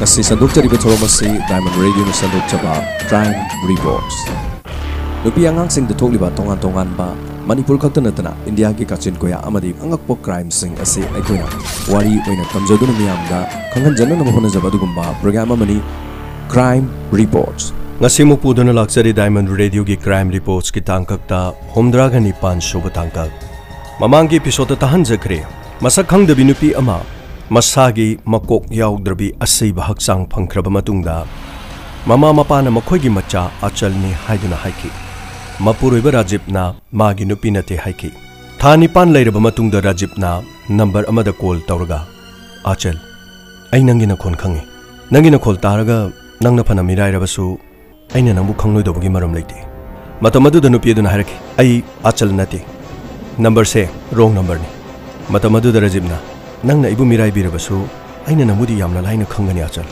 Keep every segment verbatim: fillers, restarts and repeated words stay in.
ꯁꯤ ꯁꯟꯗꯣꯛꯆꯔꯤꯕ ꯊꯧꯔꯝ ꯑꯁꯤ Diamond Radioꯅ ꯁꯟꯗꯣꯛꯆꯕ Crime Reports꯫ ꯅꯨꯄꯤ ꯑꯉꯥꯡꯁꯤꯡꯗ ꯊꯣꯛꯂꯤꯕ ꯇꯣꯉꯥꯟ ꯇꯣꯉꯥꯟꯕ, ꯃꯅꯤꯄꯨꯔ ꯈꯛꯇ ꯅꯠꯇꯅ ꯏꯟꯗꯤꯌꯥꯒꯤ ꯀꯥꯆꯤꯟ ꯀꯣꯌꯥ ꯑꯃꯗꯤ ꯑꯉꯛꯄ crimeꯁꯤꯡ ꯑꯁꯤ ꯑꯩꯈꯣꯏꯅ ꯋꯥꯔꯤ ꯑꯣꯏꯅ ꯇꯝꯖꯗꯨꯅ ꯃꯤꯌꯥꯝꯗ ꯈꯪꯍꯟꯖꯅꯅꯕ ꯍꯣꯠꯅꯖꯕ ꯑꯗꯨꯒꯨꯝꯕ program ꯑꯃꯅꯤ Crime Reports꯫ ꯉꯁꯤꯃꯨꯛ ꯄꯨꯗꯨꯅ ꯂꯥꯛꯆꯔꯤ Diamond Radioꯒꯤ Crime Reportsꯀꯤ ꯇꯥꯡꯀꯛꯇ ꯍꯨꯝꯗ꯭ꯔꯥꯒ ꯅꯤꯄꯥꯟ ꯁꯨꯕ ꯇꯥꯡꯀꯛ꯫ ꯃꯃꯥꯡꯒꯤ episodeꯇ ꯇꯥꯍꯟꯖꯈ꯭ꯔꯦ꯫ ꯃꯁꯛ ꯈꯪꯗꯕꯤ ꯅꯨꯄꯤ ꯑꯃ ꯃꯁꯥꯒꯤ ꯃꯀꯣꯛ ꯌꯥꯎꯗ꯭ꯔꯕꯤ ꯑꯁꯤꯕ ꯍꯛꯆꯥꯡ ꯐꯪꯈ꯭ꯔꯕ ꯃꯇꯨꯡꯗ, ꯃꯃꯥ ꯃꯄꯥꯅ ꯃꯈꯣꯏꯒꯤ ꯃꯆꯥ ꯑꯆꯜꯅꯤ ꯍꯥꯏꯗꯨꯅ ꯍꯥꯏꯈꯤ꯫ ꯃꯄꯨꯔꯣꯏꯕ ꯔꯥꯖꯤꯕꯅ ꯃꯥꯒꯤ ꯅꯨꯄꯤ ꯅꯠꯇꯦ ꯍꯥꯏꯈꯤ꯫ ꯊꯥ ꯅꯤꯄꯥꯟ ꯂꯩꯔꯕ ꯃꯇꯨꯡꯗ ꯔꯥꯖꯤꯕꯅ number ꯑꯃꯗ call ꯇꯧꯔꯒ, "ꯑꯆꯜ, ꯑꯩ ꯅꯪꯒꯤ ꯅꯈꯣꯟ ꯈꯪꯉꯤ꯫ ꯅꯪꯒꯤ ꯅꯈꯣꯜ ꯇꯥꯔꯒ ꯅꯪꯅ ꯐꯅ ꯃꯤꯔꯥꯏꯔꯕꯁꯨ, ꯑꯩꯅ ꯅꯪꯕꯨ ꯈꯪꯂꯣꯏꯗꯧꯕꯒꯤ ꯃꯔꯝ ꯂꯩꯇꯦ꯫ ꯃꯇꯝ ꯑꯗꯨꯗ ꯅꯨꯄꯤ ꯑꯗꯨꯅ ꯍꯥꯏꯔꯛꯈꯤ, "ꯑꯩ ꯑꯆꯜ ꯅꯠꯇꯦ꯫ Numberꯁꯦ wrong numberꯅꯤ꯫" ꯃꯇꯝ ꯑꯗꯨꯗ ꯔꯥꯖꯤꯕꯅ, "ꯅꯪꯅ ꯑꯩꯕꯨ ꯃꯤꯔꯥꯏꯕꯤꯔꯕꯁꯨ, ꯑꯩꯅ ꯅꯪꯕꯨꯗꯤ ꯌꯥꯝꯅ ꯂꯥꯏꯅ ꯈꯪꯒꯅꯤ, ꯑꯆꯜ꯫"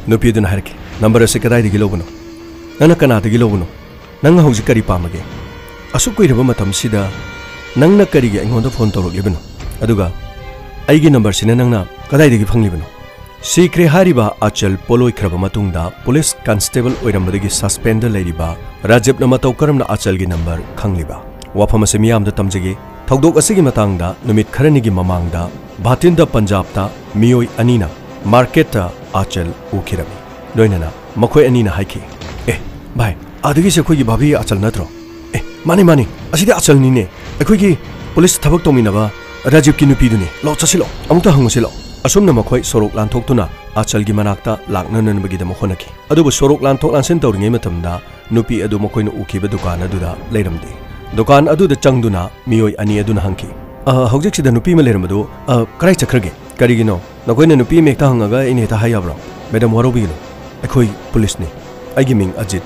ꯅꯨꯄꯤ ꯑꯗꯨꯅ ꯍꯥꯏꯔꯛꯈꯤ, "Number ꯑꯁꯤ ꯀꯗꯥꯏꯗꯒꯤ ꯂꯧꯕꯅꯣ? ꯅꯪꯅ ꯀꯅꯥꯗꯒꯤ ꯂꯧꯕꯅꯣ? ꯅꯪꯅ ꯍꯧꯖꯤꯛ ꯀꯔꯤ ꯄꯥꯝꯕꯒꯦ? ꯑꯁꯨꯛ ꯀꯨꯏꯔꯕ ꯃꯇꯝꯁꯤꯗ ꯅꯪꯅ ꯀꯔꯤꯒꯤ ꯑꯩꯉꯣꯟꯗ phone ꯇꯧꯔꯛꯂꯤꯕꯅꯣ? ꯑꯗꯨꯒ ꯑꯩꯒꯤ numberꯁꯤꯅ ꯅꯪꯅ ꯀꯗꯥꯏꯗꯒꯤ ꯐꯪꯂꯤꯕꯅꯣ?" ꯁꯤꯈ꯭ꯔꯦ ꯍꯥꯏꯔꯤꯕ ꯑꯆꯜ ꯄꯣꯠꯂꯣꯏꯈ꯭ꯔꯕ ꯃꯇꯨꯡꯗ, police constable ꯑꯣꯏꯔꯝꯕꯗꯒꯤ suspendꯗ ꯂꯩꯔꯤꯕ ꯔꯥꯖꯤꯕꯅ ꯃꯇꯧ ꯀꯔꯝꯅ ꯑꯆꯜꯒꯤ number ꯈꯪꯂꯤꯕ? ꯋꯥꯐꯝ ꯑꯁꯤ ꯃꯤꯌꯥꯝꯗ ꯇꯝꯖꯒꯦ꯫ ꯊꯧꯗꯣꯛ ꯑꯁꯤꯒꯤ ꯃꯇꯥꯡꯗ ꯅꯨꯃꯤꯠ ꯈꯔꯅꯤꯒꯤ ꯃꯃꯥꯡꯗ ꯚꯥꯇꯤꯟꯗ ꯄꯟꯖꯥꯕꯇ ꯃꯤꯑꯣꯏ ꯑꯅꯤꯅ marketꯇ ꯑꯆꯜ ꯎꯈꯤꯔꯝꯃꯤ꯫ ꯂꯣꯏꯅꯅ ꯃꯈꯣꯏ ꯑꯅꯤꯅ ꯍꯥꯏꯈꯤ, "ꯑꯦ, ꯚꯥꯏ, ꯑꯥꯗꯒꯤꯁꯦ ꯑꯩꯈꯣꯏꯒꯤ ꯚꯥꯕꯤ ꯑꯆꯜ ꯅꯠꯇ꯭ꯔꯣ? ꯑꯦ, ꯃꯥꯅꯤ, ꯃꯥꯅꯤ, ꯑꯁꯤꯗꯤ ꯑꯆꯜꯅꯤꯅꯦ, ꯑꯩꯈꯣꯏꯒꯤ police ꯊꯕꯛ ꯇꯧꯃꯤꯟꯅꯕ ꯔꯥꯖꯤꯕꯀꯤ ꯅꯨꯄꯤꯗꯨꯅꯤ꯫ ꯂꯥꯛꯑꯣ, ꯆꯠꯁꯤꯜꯂꯣ, ꯑꯃꯨꯛꯇ ꯍꯪꯉꯨꯁꯤꯜꯂꯣ꯫" ꯑꯁꯨꯝꯅ ꯃꯈꯣꯏ ꯁꯣꯔꯣꯛ ꯂꯥꯟꯊꯣꯛꯇꯨꯅ ꯑꯆꯜꯒꯤ ꯃꯅꯥꯛꯇ ꯂꯥꯛꯅꯅꯕꯒꯤꯗꯃꯛ ꯍꯣꯠꯅꯈꯤ꯫ ꯑꯗꯨꯕꯨ ꯁꯣꯔꯣꯛ ꯂꯥꯟꯊꯣꯛ ꯂꯥꯟꯁꯤꯟ ꯇꯧꯔꯤꯉꯩ ꯃꯇꯝꯗ ꯅꯨꯄꯤ ꯑꯗꯨ ꯃꯈꯣꯏꯅ ꯎꯈꯤꯕ ꯗꯨꯀꯥꯟ ꯑꯗꯨꯗ ꯂꯩꯔꯝꯗꯦ꯫ ꯗꯨꯀꯥꯟ ꯑꯗꯨꯗ ꯆꯪꯗꯨꯅ ꯃꯤꯑꯣꯏ ꯑꯅꯤ ꯑꯗꯨꯅ ꯍꯪꯈꯤ, "ꯑ, ꯍꯧꯖꯤꯛꯁꯤꯗ ꯅꯨꯄꯤ ꯑꯃ ꯂꯩꯔꯝꯕꯗꯨ, ꯑ, ꯀꯗꯥꯏ ꯆꯠꯈ꯭ꯔꯒꯦ? ꯀꯔꯤꯒꯤꯅꯣ? ꯅꯈꯣꯏꯅ ꯅꯨꯄꯤ ꯑꯃ ꯍꯦꯛꯇ ꯍꯪꯉꯒ ꯑꯩꯅ ꯍꯦꯛꯇ ꯍꯥꯏ ꯌꯥꯕ꯭ꯔꯣ? Madam, ꯋꯥꯔꯧꯕꯤꯒꯅꯨ꯫ ꯑꯩꯈꯣꯏ policeꯅꯤ꯫ ꯑꯩꯒꯤ ꯃꯤꯡ ꯑꯖꯤꯠ,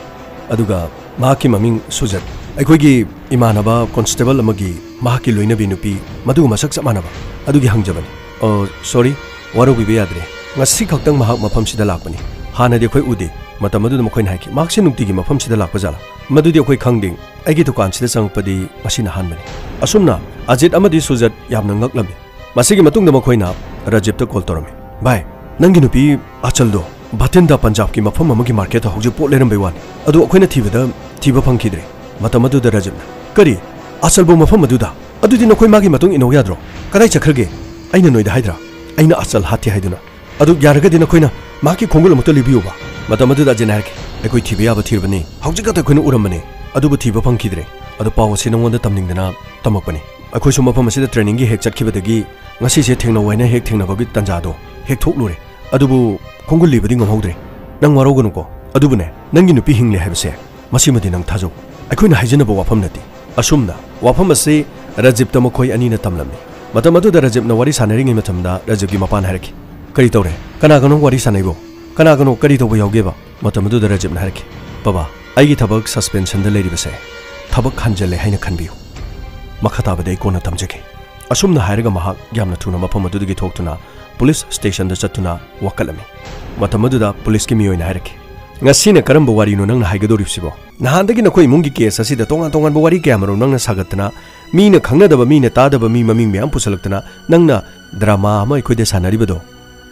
ꯑꯗꯨꯒ ꯃꯍꯥꯛꯀꯤ ꯃꯃꯤꯡ ꯁꯨꯖꯠ꯫ ꯑꯩꯈꯣꯏꯒꯤ ꯏꯃꯥꯟꯅꯕ constable ꯑꯃꯒꯤ ꯃꯍꯥꯛꯀꯤ ꯂꯣꯏꯅꯕꯤ ꯅꯨꯄꯤ ꯃꯗꯨꯒ ꯃꯁꯛ ꯆꯞ ꯃꯥꯟꯅꯕ ꯑꯗꯨꯒꯤ ꯍꯪꯖꯕꯅꯤ꯫" "ꯑꯣ, sorry, ꯋꯥꯔꯧꯕꯤꯕ ꯌꯥꯗ꯭ꯔꯦ꯫ ꯉꯁꯤ ꯈꯛꯇꯪ ꯃꯍꯥꯛ ꯃꯐꯝꯁꯤꯗ ꯂꯥꯛꯄꯅꯤ꯫ ꯍꯥꯟꯅꯗꯤ ꯑꯩꯈꯣꯏ ꯎꯗꯦ꯫" ꯃꯇꯝ ꯑꯗꯨꯗ ꯃꯈꯣꯏꯅ ꯍꯥꯏꯈꯤ, "ꯃꯍꯥꯛꯁꯦ ꯅꯨꯡꯇꯤꯒꯤ ꯃꯐꯝꯁꯤꯗ ꯂꯥꯛꯄ ꯖꯥꯠꯂꯥ? ꯃꯗꯨꯗꯤ ꯑꯩꯈꯣꯏ ꯈꯪꯗꯦ꯫ ꯑꯩꯒꯤ ꯗꯨꯀꯥꯟꯁꯤꯗ ꯆꯪꯉꯛꯄꯗꯤ ꯉꯁꯤꯅ ꯑꯍꯥꯟꯕꯅꯤ꯫" ꯑꯁꯨꯝꯅ ꯑꯖꯤꯠ ꯑꯃꯗꯤ ꯁꯨꯖꯠ ꯌꯥꯝꯅ ꯉꯛꯂꯝꯃꯤ꯫ ꯃꯁꯤꯒꯤ ꯃꯇꯨꯡꯗ ꯃꯈꯣꯏꯅ ꯔꯥꯖꯤꯕꯇ call ꯇꯧꯔꯝꯃꯤ꯫ "ꯚꯥꯏ, "ꯅꯪꯒꯤ ꯅꯨꯄꯤ ꯑꯆꯜꯗꯣ ꯚꯥꯇꯤꯟꯗ ꯄꯟꯖꯥꯕꯀꯤ ꯃꯐꯝ ꯑꯃꯒꯤ ꯃꯥꯔꯀꯦꯠꯇ ꯍꯧꯖꯤꯛ ꯄꯣꯠ ꯂꯩꯔꯝꯕꯩ ꯋꯥꯅꯤ꯫ ꯑꯗꯣ ꯑꯩꯈꯣꯏꯅ ꯊꯤꯕꯗ ꯊꯤꯕ ꯐꯪꯈꯤꯗ꯭ꯔꯦ꯫" ꯃꯇꯝ ꯑꯗꯨꯗ ꯔꯖꯤꯕꯅ, "ꯀꯔꯤ? ꯑꯆꯜꯕꯨ ꯃꯐꯝ ꯑꯗꯨꯗ? ꯑꯗꯨꯗꯤ ꯅꯈꯣꯏ ꯃꯥꯒꯤ ꯃꯇꯨꯡ ꯏꯟꯅꯧ ꯌꯥꯗ꯭ꯔꯣ? ꯀꯗꯥꯏ ꯆꯠꯈ꯭ꯔꯒꯦ? ꯑꯩꯅ ꯅꯣꯏꯗ ꯍꯥꯏꯗ꯭ꯔꯥ ꯑꯩꯅ ꯑꯆꯜ ꯍꯥꯠꯇꯦ ꯍꯥꯏꯗꯨꯅ? ꯑꯗꯨ ꯌꯥꯔꯒꯗꯤ ꯅꯈꯣꯏꯅ ꯃꯍꯥꯛꯀꯤ ꯈꯣꯡꯒꯨꯜ ꯑꯃꯨꯛꯇ ꯂꯩꯕꯤꯌꯨꯕ꯫" ꯃꯇꯝ ꯑꯗꯨꯗ ꯑꯖꯤꯠꯅ ꯍꯥꯏꯔꯛꯈꯤ, "ꯑꯩꯈꯣꯏ ꯊꯤꯕ ꯌꯥꯕ ꯊꯤꯔꯕꯅꯤ꯫ ꯍꯧꯖꯤꯛ ꯈꯛꯇ ꯑꯩꯈꯣꯏꯅ ꯎꯔꯝꯕꯅꯤ꯫ ꯑꯗꯨꯕꯨ ꯊꯤꯕ ꯐꯪꯈꯤꯗ꯭ꯔꯦ꯫ ꯑꯗꯨ ꯄꯥꯎ ꯑꯁꯤ ꯅꯉꯣꯟꯗ ꯇꯝꯅꯤꯡꯗꯅ ꯇꯝꯃꯛꯄꯅꯤ꯫ ꯑꯩꯈꯣꯏꯁꯨ ꯃꯐꯝ ꯑꯁꯤꯗ ꯇ꯭ꯔꯦꯅꯤꯡꯒꯤ ꯍꯦꯛ ꯆꯠꯈꯤꯕꯗꯒꯤ ꯉꯁꯤꯁꯦ ꯊꯦꯡꯅꯧ ꯍꯥꯏꯅ ꯍꯦꯛ ꯊꯦꯡꯅꯕꯒꯤ ꯇꯥꯟꯖꯥꯗꯣ ꯍꯦꯛ ꯊꯣꯛꯂꯨꯔꯦ꯫ ꯑꯗꯨꯕꯨ ꯈꯣꯡꯒꯨꯜ ꯂꯤꯕꯗꯤ ꯉꯝꯍꯧꯗ꯭ꯔꯦ꯫ ꯅꯪ ꯋꯥꯔꯧꯒꯅꯨꯀꯣ꯫ ꯑꯗꯨꯕꯨꯅꯦ, ꯅꯪꯒꯤ ꯅꯨꯄꯤ ꯍꯤꯡꯂꯦ ꯍꯥꯏꯕꯁꯦ, ꯃꯁꯤꯃꯗꯤ ꯅꯪ ꯊꯥꯖꯧ꯫ ꯑꯩꯈꯣꯏꯅ ꯍꯥꯏꯖꯅꯕ ꯋꯥꯐꯝ ꯅꯠꯇꯦ꯫" ꯑꯁꯨꯝꯅ ꯋꯥꯐꯝ ꯑꯁꯤ ꯔꯖꯤꯞꯇ ꯃꯈꯣꯏ ꯑꯅꯤꯅ ꯇꯝꯂꯝꯃꯤ꯫ ꯃꯇꯝ ꯑꯗꯨꯗ ꯔꯖꯤꯞꯅ ꯋꯥꯔꯤ ꯁꯥꯟꯅꯔꯤꯉꯩ ꯃꯇꯝꯗ ꯔꯖꯤꯞꯀꯤ ꯃꯄꯥꯅ ꯍꯥꯏꯔꯛꯈꯤ, "ꯀꯔꯤ ꯇꯧꯔꯦ? ꯀꯅꯥꯒꯅꯣ ꯋꯥꯔꯤ ꯁꯥꯟꯅꯩꯕꯣ? ꯀꯅꯥꯒꯅꯣ? ꯀꯔꯤ ꯇꯧꯕ ꯌꯥꯎꯒꯦꯕ?" ꯃꯇꯝ ꯑꯗꯨꯗ ꯔꯖꯤꯞꯅ ꯍꯥꯏꯔꯛꯈꯤ, "ꯕꯕꯥ, ꯑꯩꯒꯤ ꯊꯕꯛ ꯁꯁꯄꯦꯟꯁꯟꯗ ꯂꯩꯔꯤꯕꯁꯦ ꯊꯕꯛ ꯍꯟꯖꯜꯂꯦ ꯍꯥꯏꯅ ꯈꯟꯕꯤꯌꯨ꯫ ꯃꯈꯥ ꯇꯥꯕꯗꯤ ꯑꯩ ꯀꯣꯟꯅ ꯇꯝꯖꯒꯦ꯫" ꯑꯁꯨꯝꯅ ꯍꯥꯏꯔꯒ ꯃꯍꯥꯛ ꯌꯥꯝꯅ ꯊꯨꯅ ꯃꯐꯝ ꯑꯗꯨꯗꯒꯤ ꯊꯣꯛꯇꯨꯅ ꯄꯨꯂꯤꯁ ꯁ꯭ꯇꯦꯁꯟꯗ ꯆꯠꯇꯨꯅ ꯋꯥꯀꯠꯂꯝꯃꯤ꯫ ꯃꯇꯝ ꯑꯗꯨꯗ ꯄꯨꯂꯤꯁꯀꯤ ꯃꯤꯑꯣꯏꯅ ꯍꯥꯏꯔꯛꯈꯤ, "ꯉꯁꯤꯅ ꯀꯔꯝꯕ ꯋꯥꯔꯤꯅꯣ ꯅꯪꯅ ꯍꯥꯏꯒꯗꯧꯔꯤꯕꯁꯤꯕꯣ? ꯅꯍꯥꯟꯗꯒꯤ ꯅꯈꯣꯏ ꯏꯃꯨꯡꯒꯤ ꯀꯦꯁ ꯑꯁꯤꯗ ꯇꯣꯉꯥꯟ ꯇꯣꯉꯥꯟꯕ ꯋꯥꯔꯤ ꯀꯌꯥꯃꯔꯨꯝ ꯅꯪꯅ ꯁꯥꯒꯠꯇꯅ, ꯃꯤꯅ ꯈꯪꯅꯗꯕ, ꯃꯤꯅ ꯇꯥꯗꯕ ꯃꯤ ꯃꯃꯤꯡ ꯃꯌꯥꯝ ꯄꯨꯁꯜꯂꯛꯇꯅ ꯅꯪꯅ ꯗ꯭ꯔꯃꯥ ꯑꯃ ꯑꯩꯈꯣꯏꯗ ꯁꯥꯟꯅꯔꯤꯕꯗꯣ꯫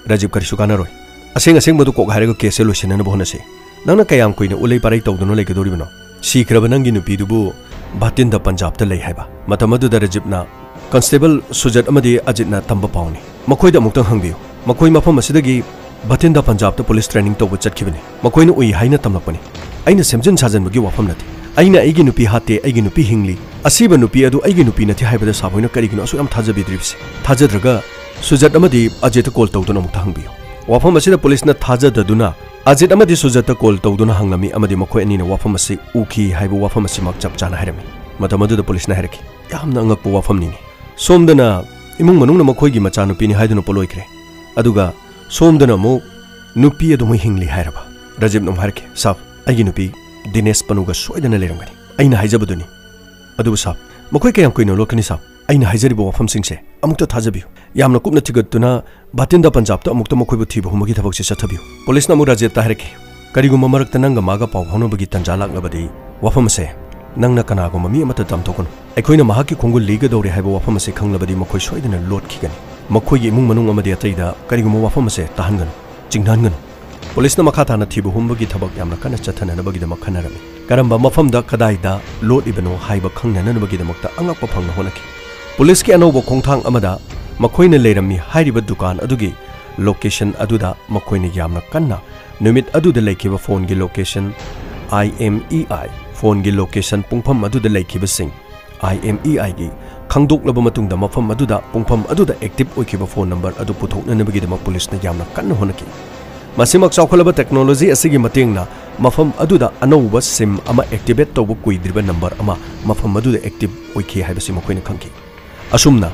ꯔꯥꯖꯤꯕ, ꯀꯔꯤꯁꯨ ꯀꯥꯟꯅꯔꯣꯏ꯫ ꯑꯁꯦꯡ ꯑꯁꯦꯡꯕꯗꯨ ꯀꯣꯛ ꯍꯥꯏꯔꯒ ꯀꯦꯁꯁꯦ ꯂꯣꯏꯁꯤꯟꯅꯅꯕ ꯍꯣꯠꯅꯁꯤ꯫ ꯅꯪꯅ ꯀꯌꯥꯝ ꯀꯨꯏꯅ ꯎꯂꯩ ꯄꯥꯔꯩ ꯇꯧꯗꯨꯅ ꯂꯩꯒꯗꯧꯔꯤꯕꯅꯣ? ꯁꯤꯈ꯭ꯔꯕ ꯅꯪꯒꯤ ꯅꯨꯄꯤꯗꯨꯕꯨ ꯚꯥꯇꯤꯟꯗ ꯄꯟꯖꯥꯕꯇ ꯂꯩ ꯍꯥꯏꯕ꯫" ꯃꯇꯝ ꯑꯗꯨꯗ ꯔꯥꯖꯤꯕꯅ, "ꯀꯟꯁꯇꯦꯕꯜ ꯁꯨꯖꯠ ꯑꯃꯗꯤ ꯑꯖꯤꯠꯅ ꯇꯝꯕ ꯄꯥꯎꯅꯤ꯫ ꯃꯈꯣꯏꯗ ꯑꯃꯨꯛꯇꯪ ꯍꯪꯕꯤꯌꯨ꯫ ꯃꯈꯣꯏ ꯃꯐꯝ ꯑꯁꯤꯗꯒꯤ ꯚꯥꯇꯤꯟꯗ ꯄꯟꯖꯥꯕꯇ ꯄꯨꯂꯤꯁ ꯇ꯭ꯔꯦꯅꯤꯡ ꯇꯧꯕ ꯆꯠꯈꯤꯕꯅꯤ꯫ ꯃꯈꯣꯏꯅ ꯎꯏ ꯍꯥꯏꯅ ꯇꯝꯂꯛꯄꯅꯤ꯫ ꯑꯩꯅ ꯁꯦꯝꯖꯤꯟ ꯁꯥꯖꯤꯟꯕꯒꯤ ꯋꯥꯐꯝ ꯅꯠꯇꯦ꯫ ꯑꯩꯅ ꯑꯩꯒꯤ ꯅꯨꯄꯤ ꯍꯥꯠꯇꯦ, ꯑꯩꯒꯤ ꯅꯨꯄꯤ ꯍꯤꯡꯂꯤ꯫ ꯑꯁꯤꯕ ꯅꯨꯄꯤ ꯑꯗꯨ ꯑꯩꯒꯤ ꯅꯨꯄꯤ ꯅꯠꯇꯦ ꯍꯥꯏꯕꯗ ꯁꯥꯕ ꯍꯣꯏꯅ ꯀꯔꯤꯒꯤꯅꯣ ꯑꯁꯨꯛ ꯌꯥꯝ ꯊꯥꯖꯕꯤꯗ꯭ꯔꯤꯕꯁꯦ? ꯊꯥꯖꯗ꯭ꯔꯒ ꯁꯨꯖꯠ ꯑꯃꯗꯤ ꯑꯖꯤꯠꯇ ꯀꯣꯜ ꯇꯧꯗꯨꯅ ꯑꯃꯨꯛꯇ ꯍꯪꯕꯤꯌꯨ꯫" ꯋꯥꯐꯝ ꯑꯁꯤꯗ ꯄꯨꯂꯤꯁꯅ ꯊꯥꯖꯗꯗꯨꯅ ꯑꯖꯤꯠ ꯑꯃꯗꯤ ꯁꯨꯖꯠꯇ ꯀꯣꯜ ꯇꯧꯗꯨꯅ ꯍꯪꯂꯝꯃꯤ ꯑꯃꯗꯤ ꯃꯈꯣꯏ ꯑꯅꯤꯅ ꯋꯥꯐꯝ ꯑꯁꯤ ꯎꯈꯤ ꯍꯥꯏꯕ ꯋꯥꯐꯝ ꯑꯁꯤꯃꯛ ꯆꯞ ꯆꯥꯅ ꯍꯥꯏꯔꯝꯃꯤ꯫ ꯃꯇꯝ ꯑꯗꯨꯗ ꯄꯨꯂꯤꯁꯅ ꯍꯥꯏꯔꯛꯈꯤ, "ꯌꯥꯝꯅ ꯑꯉꯛꯄ ꯋꯥꯐꯝꯅꯤꯅꯦ꯫ ꯁꯣꯝꯗꯅ ꯏꯃꯨꯡ ꯃꯅꯨꯡꯅ ꯃꯈꯣꯏꯒꯤ ꯃꯆꯥꯅꯨꯄꯤꯅꯤ ꯍꯥꯏꯗꯨꯅ ꯄꯣꯠꯂꯣꯏꯈ꯭ꯔꯦ, ꯑꯗꯨꯒ ꯁꯣꯝꯗꯅ ꯑꯃꯨꯛ ꯅꯨꯄꯤ ꯑꯗꯨꯃꯛ ꯍꯤꯡꯂꯤ ꯍꯥꯏꯔꯕ?" ꯔꯥꯖꯤꯕꯅ ꯑꯃꯨꯛ ꯍꯥꯏꯔꯛꯈꯤ, "ꯁꯥꯕ, ꯑꯩꯒꯤ ꯅꯨꯄꯤ ꯗꯤꯅꯦꯁ ꯄꯅꯨꯒ ꯁꯣꯏꯗꯅ ꯂꯩꯔꯝꯒꯅꯤ꯫ ꯑꯩꯅ ꯍꯥꯏꯖꯕꯗꯨꯅꯤ꯫ ꯑꯗꯨꯕꯨ ꯁꯥꯕ, ꯃꯈꯣꯏ ꯀꯌꯥꯝ ꯀꯨꯏꯅ ꯂꯣꯠꯀꯅꯤ ꯁꯥꯕ? ꯑꯩꯅ ꯍꯥꯏꯖꯔꯤꯕ ꯋꯥꯐꯝꯁꯤꯡꯁꯦ ꯑꯃꯨꯛꯇ ꯊꯥꯖꯕꯤꯌꯨ꯫ ꯌꯥꯝꯅ ꯀꯨꯞꯅ ꯊꯤꯒꯠꯇꯨꯅ ꯚꯥꯇꯤꯟꯗ ꯄꯟꯖꯥꯕꯇ ꯑꯃꯨꯛꯇ ꯃꯈꯣꯏꯕꯨ ꯊꯤꯕ ꯍꯨꯝꯕꯒꯤ ꯊꯕꯛꯁꯤ ꯆꯠꯊꯕꯤꯌꯨ꯫" ꯄꯨꯂꯤꯁꯅ ꯑꯃꯨꯛ ꯔꯥꯖꯤꯕꯇ ꯍꯥꯏꯔꯛꯈꯤ, "ꯀꯔꯤꯒꯨꯝꯕ ꯃꯔꯛꯇ ꯅꯪꯒ ꯃꯥꯒ ꯄꯥꯎ ꯐꯥꯎꯅꯕꯒꯤ ꯇꯥꯟꯖꯥ ꯂꯥꯛꯂꯕꯗꯤ ꯋꯥꯐꯝ ꯑꯁꯦ ꯅꯪꯅ ꯀꯅꯥꯒꯨꯝꯕ ꯃꯤ ꯑꯃꯠꯇ ꯇꯝꯊꯣꯛꯀꯅꯨ꯫ ꯑꯩꯈꯣꯏꯅ ꯃꯍꯥꯛꯀꯤ ꯈꯣꯡꯒꯨꯜ ꯂꯤꯒꯗꯧꯔꯦ ꯍꯥꯏꯕ ꯋꯥꯐꯝ ꯑꯁꯤ ꯈꯪꯂꯕꯗꯤ ꯃꯈꯣꯏ ꯁꯣꯏꯗꯅ ꯂꯣꯠꯈꯤꯒꯅꯤ꯫" ꯃꯈꯣꯏꯒꯤ ꯏꯃꯨꯡ ꯃꯅꯨꯡ ꯑꯃꯗꯤ ꯑꯇꯩꯗ ꯀꯔꯤꯒꯨꯝꯕ ꯋꯥꯐꯝ ꯑꯁꯦ ꯇꯥꯍꯟꯒꯅꯨ, ꯆꯤꯡꯅꯍꯟꯒꯅꯨ꯫ ꯄꯨꯂꯤꯁꯅ ꯃꯈꯥ ꯇꯥꯅ ꯊꯤꯕ ꯍꯨꯝꯕꯒꯤ ꯊꯕꯛ ꯌꯥꯝꯅ ꯀꯟꯅ ꯆꯠꯊꯅꯅꯕꯒꯤꯗꯃꯛ ꯈꯟꯅꯔꯝꯃꯤ꯫ ꯀꯔꯝꯕ ꯃꯐꯝꯗ ꯀꯗꯥꯏꯗ ꯂꯣꯠꯂꯤꯕꯅꯣ ꯍꯥꯏꯕ ꯈꯪꯅꯅꯕꯒꯤꯗꯃꯛꯇ ꯑꯉꯛꯄ ꯐꯪꯅ ꯍꯣꯠꯅꯈꯤ꯫ ꯄꯨꯂꯤꯁꯀꯤ ꯑꯅꯧꯕ ꯈꯣꯡꯊꯥꯡ ꯑꯃꯗ ꯃꯈꯣꯏꯅ ꯂꯩꯔꯝꯃꯤ ꯍꯥꯏꯔꯤꯕ ꯗꯨꯀꯥꯟ ꯑꯗꯨꯒꯤ ꯂꯣꯀꯦꯁꯟ ꯑꯗꯨꯗ ꯃꯈꯣꯏꯅ ꯌꯥꯝꯅ ꯀꯟꯅ ꯅꯨꯃꯤꯠ ꯑꯗꯨꯗ ꯂꯩꯈꯤꯕ ꯐꯣꯟꯒꯤ ꯂꯣꯀꯦꯁꯟ, IMEI, ꯐꯣꯟꯒꯤ ꯂꯣꯀꯦꯁꯟ ꯄꯨꯡꯐꯝ ꯑꯗꯨꯗ ꯂꯩꯈꯤꯕꯁꯤꯡ, IMEI ꯒꯤ ꯈꯪꯗꯣꯛꯂꯕ ꯃꯇꯨꯡꯗ ꯃꯐꯝ ꯑꯗꯨꯗ ꯄꯨꯡꯐꯝ ꯑꯗꯨꯗ ꯑꯦꯛꯇꯤꯚ ꯑꯣꯏꯈꯤꯕ ꯐꯣꯟ ꯅꯝꯕꯔ ꯑꯗꯨ ꯄꯨꯊꯣꯛꯅꯅꯕꯒꯤꯗꯃꯛ ꯄꯨꯂꯤꯁꯅ ꯌꯥꯝꯅ ꯀꯟꯅ ꯍꯣꯠꯅꯈꯤ꯫ ꯃꯁꯤꯃꯛ ꯆꯥꯎꯈꯠꯂꯕ ꯇꯦꯛꯅꯣꯂꯣꯖꯤ ꯑꯁꯤꯒꯤ ꯃꯇꯦꯡꯅ ꯃꯐꯝ ꯑꯗꯨꯗ ꯑꯅꯧꯕ ꯁꯤꯝ ꯑꯃ ꯑꯦꯛꯇꯤꯚꯦꯠ ꯇꯧꯕ ꯀꯨꯏꯗ꯭ꯔꯤꯕ ꯅꯝꯕꯔ ꯑꯃ ꯃꯐꯝ ꯑꯗꯨꯗ ꯑꯦꯛꯇꯤꯚ ꯑꯣꯏꯈꯤ ꯍꯥꯏꯕꯁꯤ ꯃꯈꯣꯏꯅ ꯈꯪꯈꯤ꯫ ꯑꯁꯨꯝꯅ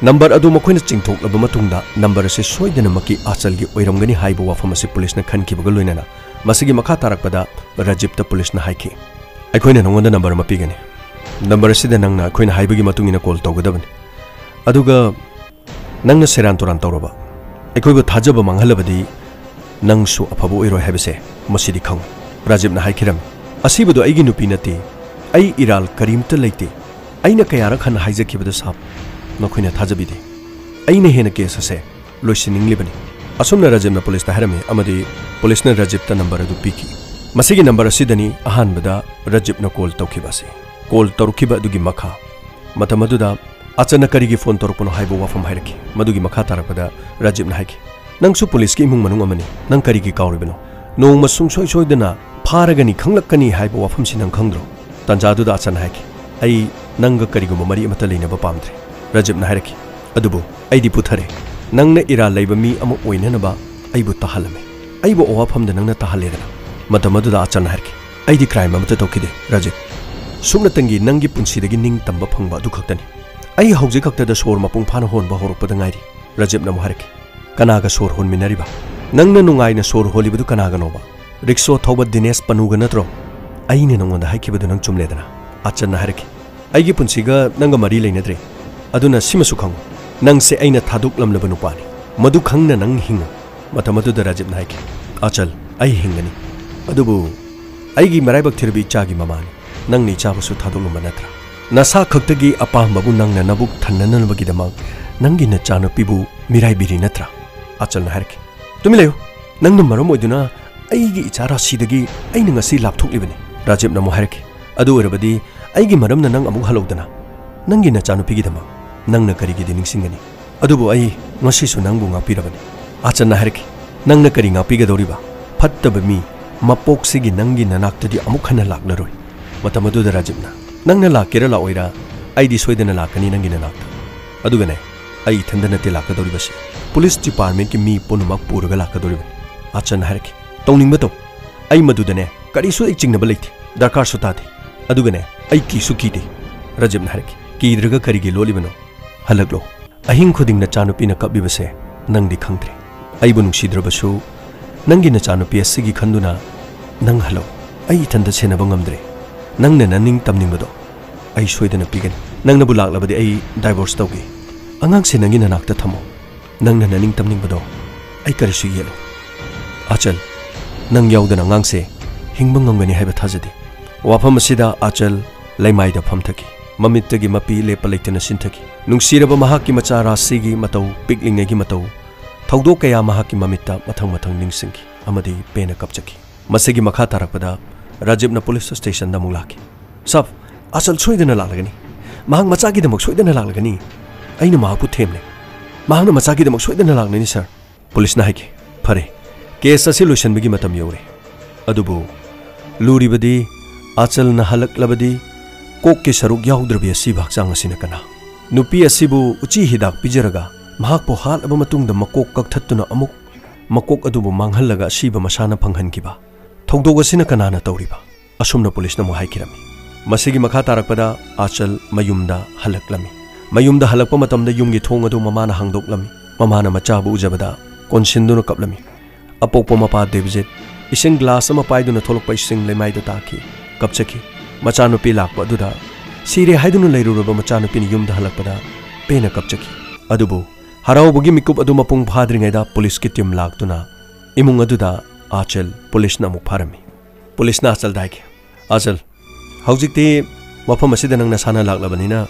ꯅꯝꯕꯔ ꯑꯗꯨ ꯃꯈꯣꯏꯅ ꯆꯤꯡꯊꯣꯛꯂꯕ ꯃꯇꯨꯡꯗ ꯅꯝꯕꯔ ꯑꯁꯤ ꯁꯣꯏꯗꯅꯃꯛꯀꯤ ꯑꯆꯜꯒꯤ ꯑꯣꯏꯔꯝꯒꯅꯤ ꯍꯥꯏꯕ ꯋꯥꯐꯝ ꯑꯁꯤ ꯄꯨꯂꯤꯁꯅ ꯈꯟꯈꯤꯕꯒ ꯂꯣꯏꯅꯅ ꯃꯁꯤꯒꯤ ꯃꯈꯥ ꯇꯥꯔꯛꯄꯗ ꯔꯥꯖꯤꯕꯇ ꯄꯨꯂꯤꯁꯅ ꯍꯥꯏꯈꯤ, "ꯑꯩꯈꯣꯏꯅ ꯅꯉꯣꯟꯗ ꯅꯝꯕꯔ ꯑꯃ ꯄꯤꯒꯅꯤ꯫ ꯅꯝꯕꯔ ꯑꯁꯤꯗ ꯅꯪꯅ ꯑꯩꯈꯣꯏꯅ ꯍꯥꯏꯕꯒꯤ ꯃꯇꯨꯡ ꯏꯟꯅ ꯀꯣꯜ ꯇꯧꯒꯗꯕꯅꯤ꯫ ꯑꯗꯨꯒ ꯅꯪꯅ ꯁꯦꯔꯥꯟ ꯇꯨꯔꯥꯟ ꯇꯧꯔꯕ, ꯑꯩꯈꯣꯏꯕꯨ ꯊꯥꯖꯕ ꯃꯥꯡꯍꯜꯂꯕꯗꯤ ꯅꯪꯁꯨ ꯑꯐꯕ ꯑꯣꯏꯔꯣꯏ ꯍꯥꯏꯕꯁꯦ ꯃꯁꯤꯗꯤ ꯈꯪꯉꯨ꯫" ꯔꯥꯖꯤꯕꯅ ꯍꯥꯏꯈꯤꯔꯝꯃꯤ, "ꯑꯁꯤꯕꯗꯣ ꯑꯩꯒꯤ ꯅꯨꯄꯤ ꯅꯠꯇꯦ꯫ ꯑꯩ ꯏꯔꯥꯜ ꯀꯔꯤꯝꯇ ꯂꯩꯇꯦ꯫ ꯑꯩꯅ ꯀꯌꯥꯔꯛ ꯍꯟꯅ ꯍꯥꯏꯖꯈꯤꯕꯗ ꯁꯥꯕ ꯃꯈꯣꯏꯅ ꯊꯥꯖꯕꯤꯗꯦ꯫ ꯑꯩꯅ ꯍꯦꯟꯅ ꯀꯦꯁ ꯑꯁꯦ ꯂꯣꯏꯁꯤꯟꯅꯤꯡꯂꯤꯕꯅꯤ꯫" ꯑꯁꯨꯝꯅ ꯔꯥꯖꯤꯕꯅ ꯄꯨꯂꯤꯁꯇ ꯍꯥꯏꯔꯝꯃꯤ ꯑꯃꯗꯤ ꯄꯨꯂꯤꯁꯅ ꯔꯥꯖꯤꯕꯇ ꯅꯝꯕꯔ ꯑꯗꯨ ꯄꯤꯈꯤ꯫ ꯃꯁꯤꯒꯤ ꯅꯝꯕꯔ ꯑꯁꯤꯗꯅꯤ ꯑꯍꯥꯟꯕꯗ ꯔꯥꯖꯤꯕꯅ ꯀꯣꯜ ꯇꯧꯈꯤꯕ ꯑꯁꯤ꯫ ꯀꯣꯜ ꯇꯧꯔꯛꯈꯤꯕ ꯑꯗꯨꯒꯤ ꯃꯈꯥ ꯃꯇꯝ ꯑꯗꯨꯗ ꯑꯆꯟꯅ ꯀꯔꯤꯒꯤ ꯐꯣꯟ ꯇꯧꯔꯛꯄꯅꯣ ꯍꯥꯏꯕ ꯋꯥꯐꯝ ꯍꯥꯏꯔꯛꯈꯤ꯫ ꯃꯗꯨꯒꯤ ꯃꯈꯥ ꯇꯥꯔꯛꯄꯗ ꯔꯥꯖꯤꯕꯅ ꯍꯥꯏꯈꯤ, "ꯅꯪꯁꯨ ꯄꯨꯂꯤꯁꯀꯤ ꯏꯃꯨꯡ ꯃꯅꯨꯡ ꯑꯃꯅꯤ, ꯅꯪ ꯀꯔꯤꯒꯤ ꯀꯥꯎꯔꯤꯕꯅꯣ? ꯅꯣꯡꯃ ꯁꯨꯡꯁꯣꯏ ꯁꯣꯏꯗꯅ ꯐꯥꯔꯒꯅꯤ ꯈꯪꯂꯛꯀꯅꯤ ꯍꯥꯏꯕ ꯋꯥꯐꯝꯁꯤ ꯅꯪ ꯈꯪꯗ꯭ꯔꯣ?" ꯇꯥꯟꯖꯥꯗꯨꯗ ꯑꯆꯟꯅ ꯍꯥꯏꯈꯤ, "ꯑꯩ ꯅꯪꯒ ꯀꯔꯤꯒꯨꯝꯕ ꯃꯔꯤ ꯑꯃꯠꯇ ꯂꯩꯅꯕ ꯄꯥꯝꯗ꯭ꯔꯦ꯫" ꯔꯥꯖꯤꯕꯅ ꯍꯥꯏꯔꯛꯈꯤ, "ꯑꯗꯨꯕꯨ ꯑꯩꯗꯤ ꯄꯨꯊꯔꯦ꯫ ꯅꯪꯅ ꯏꯔꯥꯜ ꯂꯩꯕ ꯃꯤ ꯑꯃ ꯑꯣꯏꯅꯅꯕ ꯑꯩꯕꯨ ꯇꯥꯍꯜꯂꯝꯃꯦ꯫ ꯑꯩꯕꯨ ꯑꯋꯥꯐꯝꯗ ꯅꯪꯅ ꯇꯥꯍꯜꯂꯦꯗꯅ꯫" ꯃꯇꯝ ꯑꯗꯨꯗ ꯑꯆꯟꯅ ꯍꯥꯏꯔꯛꯈꯤ, "ꯑꯩꯗꯤ ꯀ꯭ꯔꯥꯏꯝ ꯑꯃꯠꯇ ꯇꯧꯈꯤꯗꯦ, ꯔꯥꯖꯤꯕ꯫ ꯁꯨꯞꯅꯇꯪꯒꯤ ꯅꯪꯒꯤ ꯄꯨꯟꯁꯤꯗꯒꯤ ꯅꯤꯡꯇꯝꯕ ꯐꯪꯕ ꯑꯗꯨ ꯈꯛꯇꯅꯤ꯫ ꯑꯩ ꯍꯧꯖꯤꯛ ꯈꯛꯇꯗ ꯁꯣꯔ ꯃꯄꯨꯡ ꯐꯥꯅ ꯍꯣꯟꯕ ꯍꯧꯔꯛꯄꯗ ꯉꯥꯏꯔꯤ꯫" ꯔꯥꯖꯤꯕꯅ ꯑꯃꯨꯛ ꯍꯥꯏꯔꯛꯈꯤ, "ꯀꯅꯥꯒ ꯁꯣꯔ ꯍꯣꯟꯃꯤꯟꯅꯔꯤꯕ? ꯅꯪꯅ ꯅꯨꯡꯉꯥꯏꯅ ꯁꯣꯔ ꯍꯣꯜꯂꯤꯕꯗꯨ ꯀꯅꯥꯒꯅꯣꯕ? ꯔꯤꯛꯁꯣ ꯊꯧꯕ ꯗꯤꯅꯦꯁ ꯄꯅꯨꯒ ꯅꯠꯇ꯭ꯔꯣ?" "ꯑꯩꯅ ꯅꯉꯣꯟꯗ ꯍꯥꯏꯈꯤꯕꯗꯨ ꯅꯪ ꯆꯨꯝꯂꯦꯗꯅ꯫" ꯑꯆꯟꯅ ꯍꯥꯏꯔꯛꯈꯤ, "ꯑꯩꯒꯤ ꯄꯨꯟꯁꯤꯒ ꯅꯪꯒ ꯃꯔꯤ ꯂꯩꯅꯗ꯭ꯔꯦ꯫ ꯑꯗꯨꯅ ꯁꯤꯃꯁꯨ ꯈꯪꯉꯨ, ꯅꯪꯁꯦ ꯑꯩꯅ ꯊꯥꯗꯣꯛꯂꯝꯂꯕ ꯅꯨꯄꯥꯅꯤ꯫ ꯃꯗꯨ ꯈꯪꯅ ꯅꯪ ꯍꯤꯡꯉꯨ꯫" ꯃꯇꯝ ꯑꯗꯨꯗ ꯔꯥꯖꯤꯕꯅ ꯍꯥꯏꯈꯤ, "ꯑꯆꯜ, ꯑꯩ ꯍꯤꯡꯒꯅꯤ꯫ ꯑꯗꯨꯕꯨ ꯑꯩꯒꯤ ꯃꯔꯥꯏꯕꯛ ꯊꯤꯔꯕ ꯏꯆꯥꯒꯤ ꯃꯃꯥꯅꯤ꯫ ꯅꯪꯅ ꯏꯆꯥꯕꯨꯁꯨ ꯊꯥꯗꯣꯛꯂꯝꯕ ꯅꯠꯇ꯭ꯔꯥ? ꯅꯁꯥ ꯈꯛꯇꯒꯤ ꯑꯄꯥꯝꯕꯕꯨ ꯅꯪꯅ ꯅꯕꯨꯛ ꯊꯟꯅꯅꯕꯒꯤꯗꯃꯛ "ꯅꯪꯒꯤ ꯅꯆꯥꯅꯨꯄꯤꯕꯨ ꯃꯤꯔꯥꯏꯕꯤꯔꯤ ꯅꯠꯇ꯭ꯔꯥ?" ꯑꯆꯜꯅ ꯍꯥꯏꯔꯛꯈꯤ꯫ "ꯇꯨꯃꯤꯟ ꯂꯩꯌꯨ꯫ ꯅꯪꯅ ꯃꯔꯝ ꯑꯣꯏꯗꯨꯅ ꯑꯩꯒꯤ ꯏꯆꯥ ꯔꯥꯁꯤꯗꯒꯤ ꯑꯩꯅ ꯉꯁꯤ ꯂꯥꯞꯊꯣꯛꯂꯤꯕꯅꯤ", ꯔꯥꯖꯤꯕꯅ ꯑꯃꯨꯛ ꯍꯥꯏꯔꯛꯈꯤ꯫ "ꯑꯗꯨ ꯑꯣꯏꯔꯕꯗꯤ ꯑꯩꯒꯤ ꯃꯔꯝꯅ ꯅꯪ ꯑꯃꯨꯛ ꯍꯜꯂꯧꯗꯅ꯫ ꯅꯪꯒꯤ ꯅꯆꯥꯅꯨꯄꯤꯒꯤꯗꯃꯛ ꯅꯪꯅ ꯀꯔꯤꯒꯤꯗꯤ ꯅꯤꯡꯁꯤꯡꯒꯅꯤ? ꯑꯗꯨꯕꯨ ꯑꯩ ꯉꯁꯤꯁꯨ ꯅꯪꯕꯨ ꯉꯥꯛꯄꯤꯔꯕꯅꯤ꯫" ꯑꯆꯜꯅ ꯍꯥꯏꯔꯛꯈꯤ꯫ "ꯅꯪꯅ ꯀꯔꯤ ꯉꯥꯛꯄꯤꯒꯗꯧꯔꯤꯕ? ꯐꯠꯇꯕ ꯃꯤ ꯃꯄꯣꯛꯁꯤꯒꯤ ꯅꯪꯒꯤ ꯅꯅꯥꯛꯇꯗꯤ ꯑꯃꯨꯛ ꯍꯟꯅ ꯂꯥꯛꯂꯔꯣꯏ꯫" ꯃꯇꯝ ꯑꯗꯨꯗ ꯔꯥꯖꯤꯕꯅ, "ꯅꯪꯅ ꯂꯥꯛꯀꯦꯔꯥ ꯂꯥꯛꯑꯣꯏꯔꯥ, ꯑꯩꯗꯤ ꯁꯣꯏꯗꯅ ꯂꯥꯛꯀꯅꯤ ꯅꯪꯒꯤ ꯅꯅꯥꯛꯇ꯫ ꯑꯗꯨꯒꯅꯦ, ꯑꯩ ꯏꯊꯟꯗ ꯅꯠꯇꯦ ꯂꯥꯛꯀꯗꯧꯔꯤꯕꯁꯤ, ꯄꯨꯂꯤꯁ ꯗꯤꯄꯥꯔꯠꯃꯦꯟꯠꯀꯤ ꯃꯤ ꯄꯨꯝꯅꯃꯛ ꯄꯨꯔꯒ ꯂꯥꯛꯀꯗꯧꯔꯤꯕꯅꯤ꯫" ꯑꯆꯜꯅ ꯍꯥꯏꯔꯛꯈꯤ꯫ "ꯇꯧꯅꯤꯡꯕ ꯇꯧ꯫ ꯑꯩ ꯃꯗꯨꯗꯅꯦ ꯀꯔꯤꯁꯨ ꯑꯩ ꯆꯤꯡꯅꯕ ꯂꯩꯇꯦ, ꯗꯔꯀꯥꯔꯁꯨ ꯇꯥꯗꯦ꯫ ꯑꯗꯨꯒꯅꯦ, ꯑꯩ ꯀꯤꯁꯨ ꯀꯤꯗꯦ꯫" ꯔꯥꯖꯤꯕꯅ ꯍꯥꯏꯔꯛꯈꯤ꯫ "ꯀꯤꯗ꯭ꯔꯒ ꯀꯔꯤꯒꯤ ꯂꯣꯠꯂꯤꯕꯅꯣ? ꯍꯜꯂꯛꯂꯣ꯫ ꯑꯍꯤꯡ ꯈꯨꯗꯤꯡ ꯅꯆꯥꯅꯨꯄꯤꯅ ꯀꯞꯂꯤꯕꯁꯦ ꯅꯪꯗꯤ ꯈꯪꯗ꯭ꯔꯦ꯫ ꯑꯩꯕꯨ ꯅꯨꯡꯁꯤꯗ꯭ꯔꯕꯁꯨ ꯅꯪꯒꯤ ꯅꯆꯥꯅꯨꯄꯤ ꯑꯁꯤꯒꯤ ꯈꯟꯗꯨꯅ ꯅꯪ ꯍꯜꯂꯛꯎ꯫ ꯑꯩ ꯏꯊꯟꯇ ꯁꯦꯟꯅꯕ ꯉꯝꯗ꯭ꯔꯦ꯫ ꯅꯪꯅ ꯅꯅꯤꯡ ꯇꯝꯅꯤꯡꯕꯗꯣ ꯑꯩ ꯁꯣꯏꯗꯅ ꯄꯤꯒꯅꯤ꯫ ꯅꯪꯅꯕꯨ ꯂꯥꯛꯂꯕꯗꯤ ꯑꯩ ꯗꯥꯏꯚꯣꯔꯁ ꯇꯧꯒꯦ꯫ ꯑꯉꯥꯡꯁꯦ ꯅꯪꯒꯤ ꯅꯅꯥꯛꯇ ꯊꯝꯃꯣ꯫ ꯅꯪꯅ ꯅꯅꯤꯡ ꯇꯝꯅꯤꯡꯕꯗꯣ ꯑꯩ ꯀꯔꯤꯁꯨ ꯌꯦꯠꯂꯣꯏ꯫" "ꯑꯆꯜ, ꯅꯪ ꯌꯥꯎꯗꯅ ꯑꯉꯥꯡꯁꯦ ꯍꯤꯡꯕ ꯉꯝꯒꯅꯤ ꯍꯥꯏꯕ ꯊꯥꯖꯗꯦ꯫" ꯋꯥꯐꯝ ꯑꯁꯤꯗ ꯑꯆꯜ ꯂꯩꯃꯥꯏꯗ ꯐꯝꯊꯈꯤ꯫ ꯃꯃꯤꯠꯇꯒꯤ ꯃꯄꯤ ꯂꯦꯞꯄ ꯂꯩꯇꯅ ꯆꯤꯟꯊꯈꯤ꯫ ꯅꯨꯡꯁꯤꯔꯕ ꯃꯍꯥꯛꯀꯤ ꯃꯆꯥ ꯔꯥꯁꯤꯒꯤ ꯃꯇꯧ, ꯄꯤꯛꯂꯤꯉꯩꯒꯤ ꯃꯇꯧ, ꯊꯧꯗꯣꯛ ꯀꯌꯥ ꯃꯍꯥꯛꯀꯤ ꯃꯃꯤꯠꯇ ꯃꯊꯪ ꯃꯊꯪ ꯅꯤꯡꯁꯤꯡꯈꯤ ꯑꯃꯗꯤ ꯄꯦꯟꯅ ꯀꯞꯆꯈꯤ꯫ ꯃꯁꯤꯒꯤ ꯃꯈꯥ ꯇꯥꯔꯛꯄꯗ ꯔꯥꯖꯤꯕꯅ ꯄꯨꯂꯤꯁ ꯁ꯭ꯇꯦꯁꯟꯗ ꯑꯃꯨꯛ ꯂꯥꯛꯈꯤ꯫ "ꯁꯥꯕ, ꯑꯆꯜ ꯁꯣꯏꯗꯅ ꯂꯥꯛꯂꯒꯅꯤ꯫ ꯃꯍꯥꯛ ꯃꯆꯥꯒꯤꯗꯃꯛ ꯁꯣꯏꯗꯅ ꯂꯥꯛꯂꯒꯅꯤ꯫ ꯑꯩꯅ ꯃꯍꯥꯛꯄꯨ ꯊꯦꯝꯂꯦ꯫ ꯃꯍꯥꯛꯅ ꯃꯆꯥꯒꯤꯗꯃꯛ ꯁꯣꯏꯗꯅ ꯂꯥꯛꯂꯅꯤ, ꯁꯥꯔ꯫" ꯄꯨꯂꯤꯁꯅ ꯍꯥꯏꯈꯤ꯫ "ꯐꯔꯦ, ꯀꯦꯁ ꯑꯁꯤ ꯂꯣꯏꯁꯤꯟꯕꯒꯤ ꯃꯇꯝ ꯌꯧꯔꯦ꯫ ꯑꯗꯨꯕꯨ ꯂꯨꯔꯤꯕꯗꯤ ꯑꯆꯜꯅ ꯍꯜꯂꯛꯂꯕꯗꯤ ꯀꯣꯛꯀꯤ ꯁꯔꯨꯛ ꯌꯥꯎꯗ꯭ꯔꯕꯤ ꯑꯁꯤꯕ ꯍꯛꯆꯥꯡ ꯑꯁꯤꯅ ꯀꯅꯥ? ꯅꯨꯄꯤ ꯑꯁꯤꯕꯨ ꯎꯆꯤ ꯍꯤꯗꯥꯛ ꯄꯤꯖꯔꯒ ꯃꯍꯥꯛꯄꯨ ꯍꯥꯠꯂꯕ ꯃꯇꯨꯡꯗ ꯃꯀꯣꯛ ꯀꯛꯊꯠꯇꯨꯅ ꯑꯃꯨꯛ ꯃꯀꯣꯛ ꯑꯗꯨꯕꯨ ꯃꯥꯡꯍꯜꯂꯒ ꯑꯁꯤꯕ ꯃꯁꯥꯅ ꯐꯪꯍꯟꯈꯤꯕ ꯊꯧꯗꯣꯛ ꯑꯁꯤꯅ ꯀꯅꯥꯅ ꯇꯧꯔꯤꯕ?" ꯑꯁꯨꯝꯅ ꯄꯨꯂꯤꯁꯅ ꯑꯃꯨꯛ ꯍꯥꯏꯈꯤꯔꯝꯃꯤ꯫ ꯃꯁꯤꯒꯤ ꯃꯈꯥ ꯇꯥꯔꯛꯄꯗ ꯑꯆꯜ ꯃꯌꯨꯝꯗ ꯍꯜꯂꯛꯂꯝꯃꯤ꯫ ꯃꯌꯨꯝꯗ ꯍꯜꯂꯛꯄ ꯃꯇꯝꯗ ꯌꯨꯝꯒꯤ ꯊꯣꯡ ꯑꯗꯨ ꯃꯃꯥꯅ ꯍꯥꯡꯗꯣꯛꯂꯝꯃꯤ꯫ ꯃꯃꯥꯅ ꯃꯆꯥꯕꯨ ꯎꯖꯕꯗ ꯀꯣꯟꯁꯤꯟꯗꯨꯅ ꯀꯞꯂꯝꯃꯤ꯫ ꯑꯄꯣꯛꯄ ꯃꯄꯥ ꯗꯦꯕꯤꯖꯤꯠ ꯏꯁꯤꯡ ꯒ꯭ꯂꯥꯁ ꯑꯃ ꯄꯥꯏꯗꯨꯅ ꯊꯣꯛꯂꯛꯄ ꯏꯁꯤꯡ ꯂꯩꯃꯥꯏꯗ ꯇꯥꯈꯤ꯫ ꯀꯞꯆꯈꯤ꯫ ꯃꯆꯥꯅꯨꯄꯤ ꯂꯥꯛꯄ ꯑꯗꯨꯗ ꯁꯤꯔꯦ ꯍꯥꯏꯗꯨꯅ ꯂꯩꯔꯨꯔꯕ ꯃꯆꯥꯅꯨꯄꯤꯅ ꯌꯨꯝꯗ ꯍꯜꯂꯛꯄꯗ ꯄꯦꯟꯅ ꯀꯞꯆꯈꯤ꯫ ꯑꯗꯨꯕꯨ ꯍꯔꯥꯎꯕꯒꯤ ꯃꯤꯀꯨꯞ ꯑꯗꯨ ꯃꯄꯨꯡ ꯐꯥꯗ꯭ꯔꯤꯉꯩꯗ ꯄꯨꯂꯤꯁꯀꯤ ꯇꯤꯝ ꯂꯥꯛꯇꯨꯅ ꯏꯃꯨꯡ ꯑꯗꯨꯗ ꯑꯥꯆꯜ ꯄꯨꯂꯤꯁꯅ ꯑꯃꯨꯛ ꯐꯥꯔꯝꯃꯤ꯫ ꯄꯨꯂꯤꯁꯅ ꯑꯥꯆꯜꯗ ꯍꯥꯏꯈꯤ, "ꯑꯥꯆꯜ, ꯍꯧꯖꯤꯛꯇꯤ ꯃꯐꯝ ꯑꯁꯤꯗ ꯅꯪ ꯅꯁꯥꯅ ꯂꯥꯛꯂꯕꯅꯤꯅ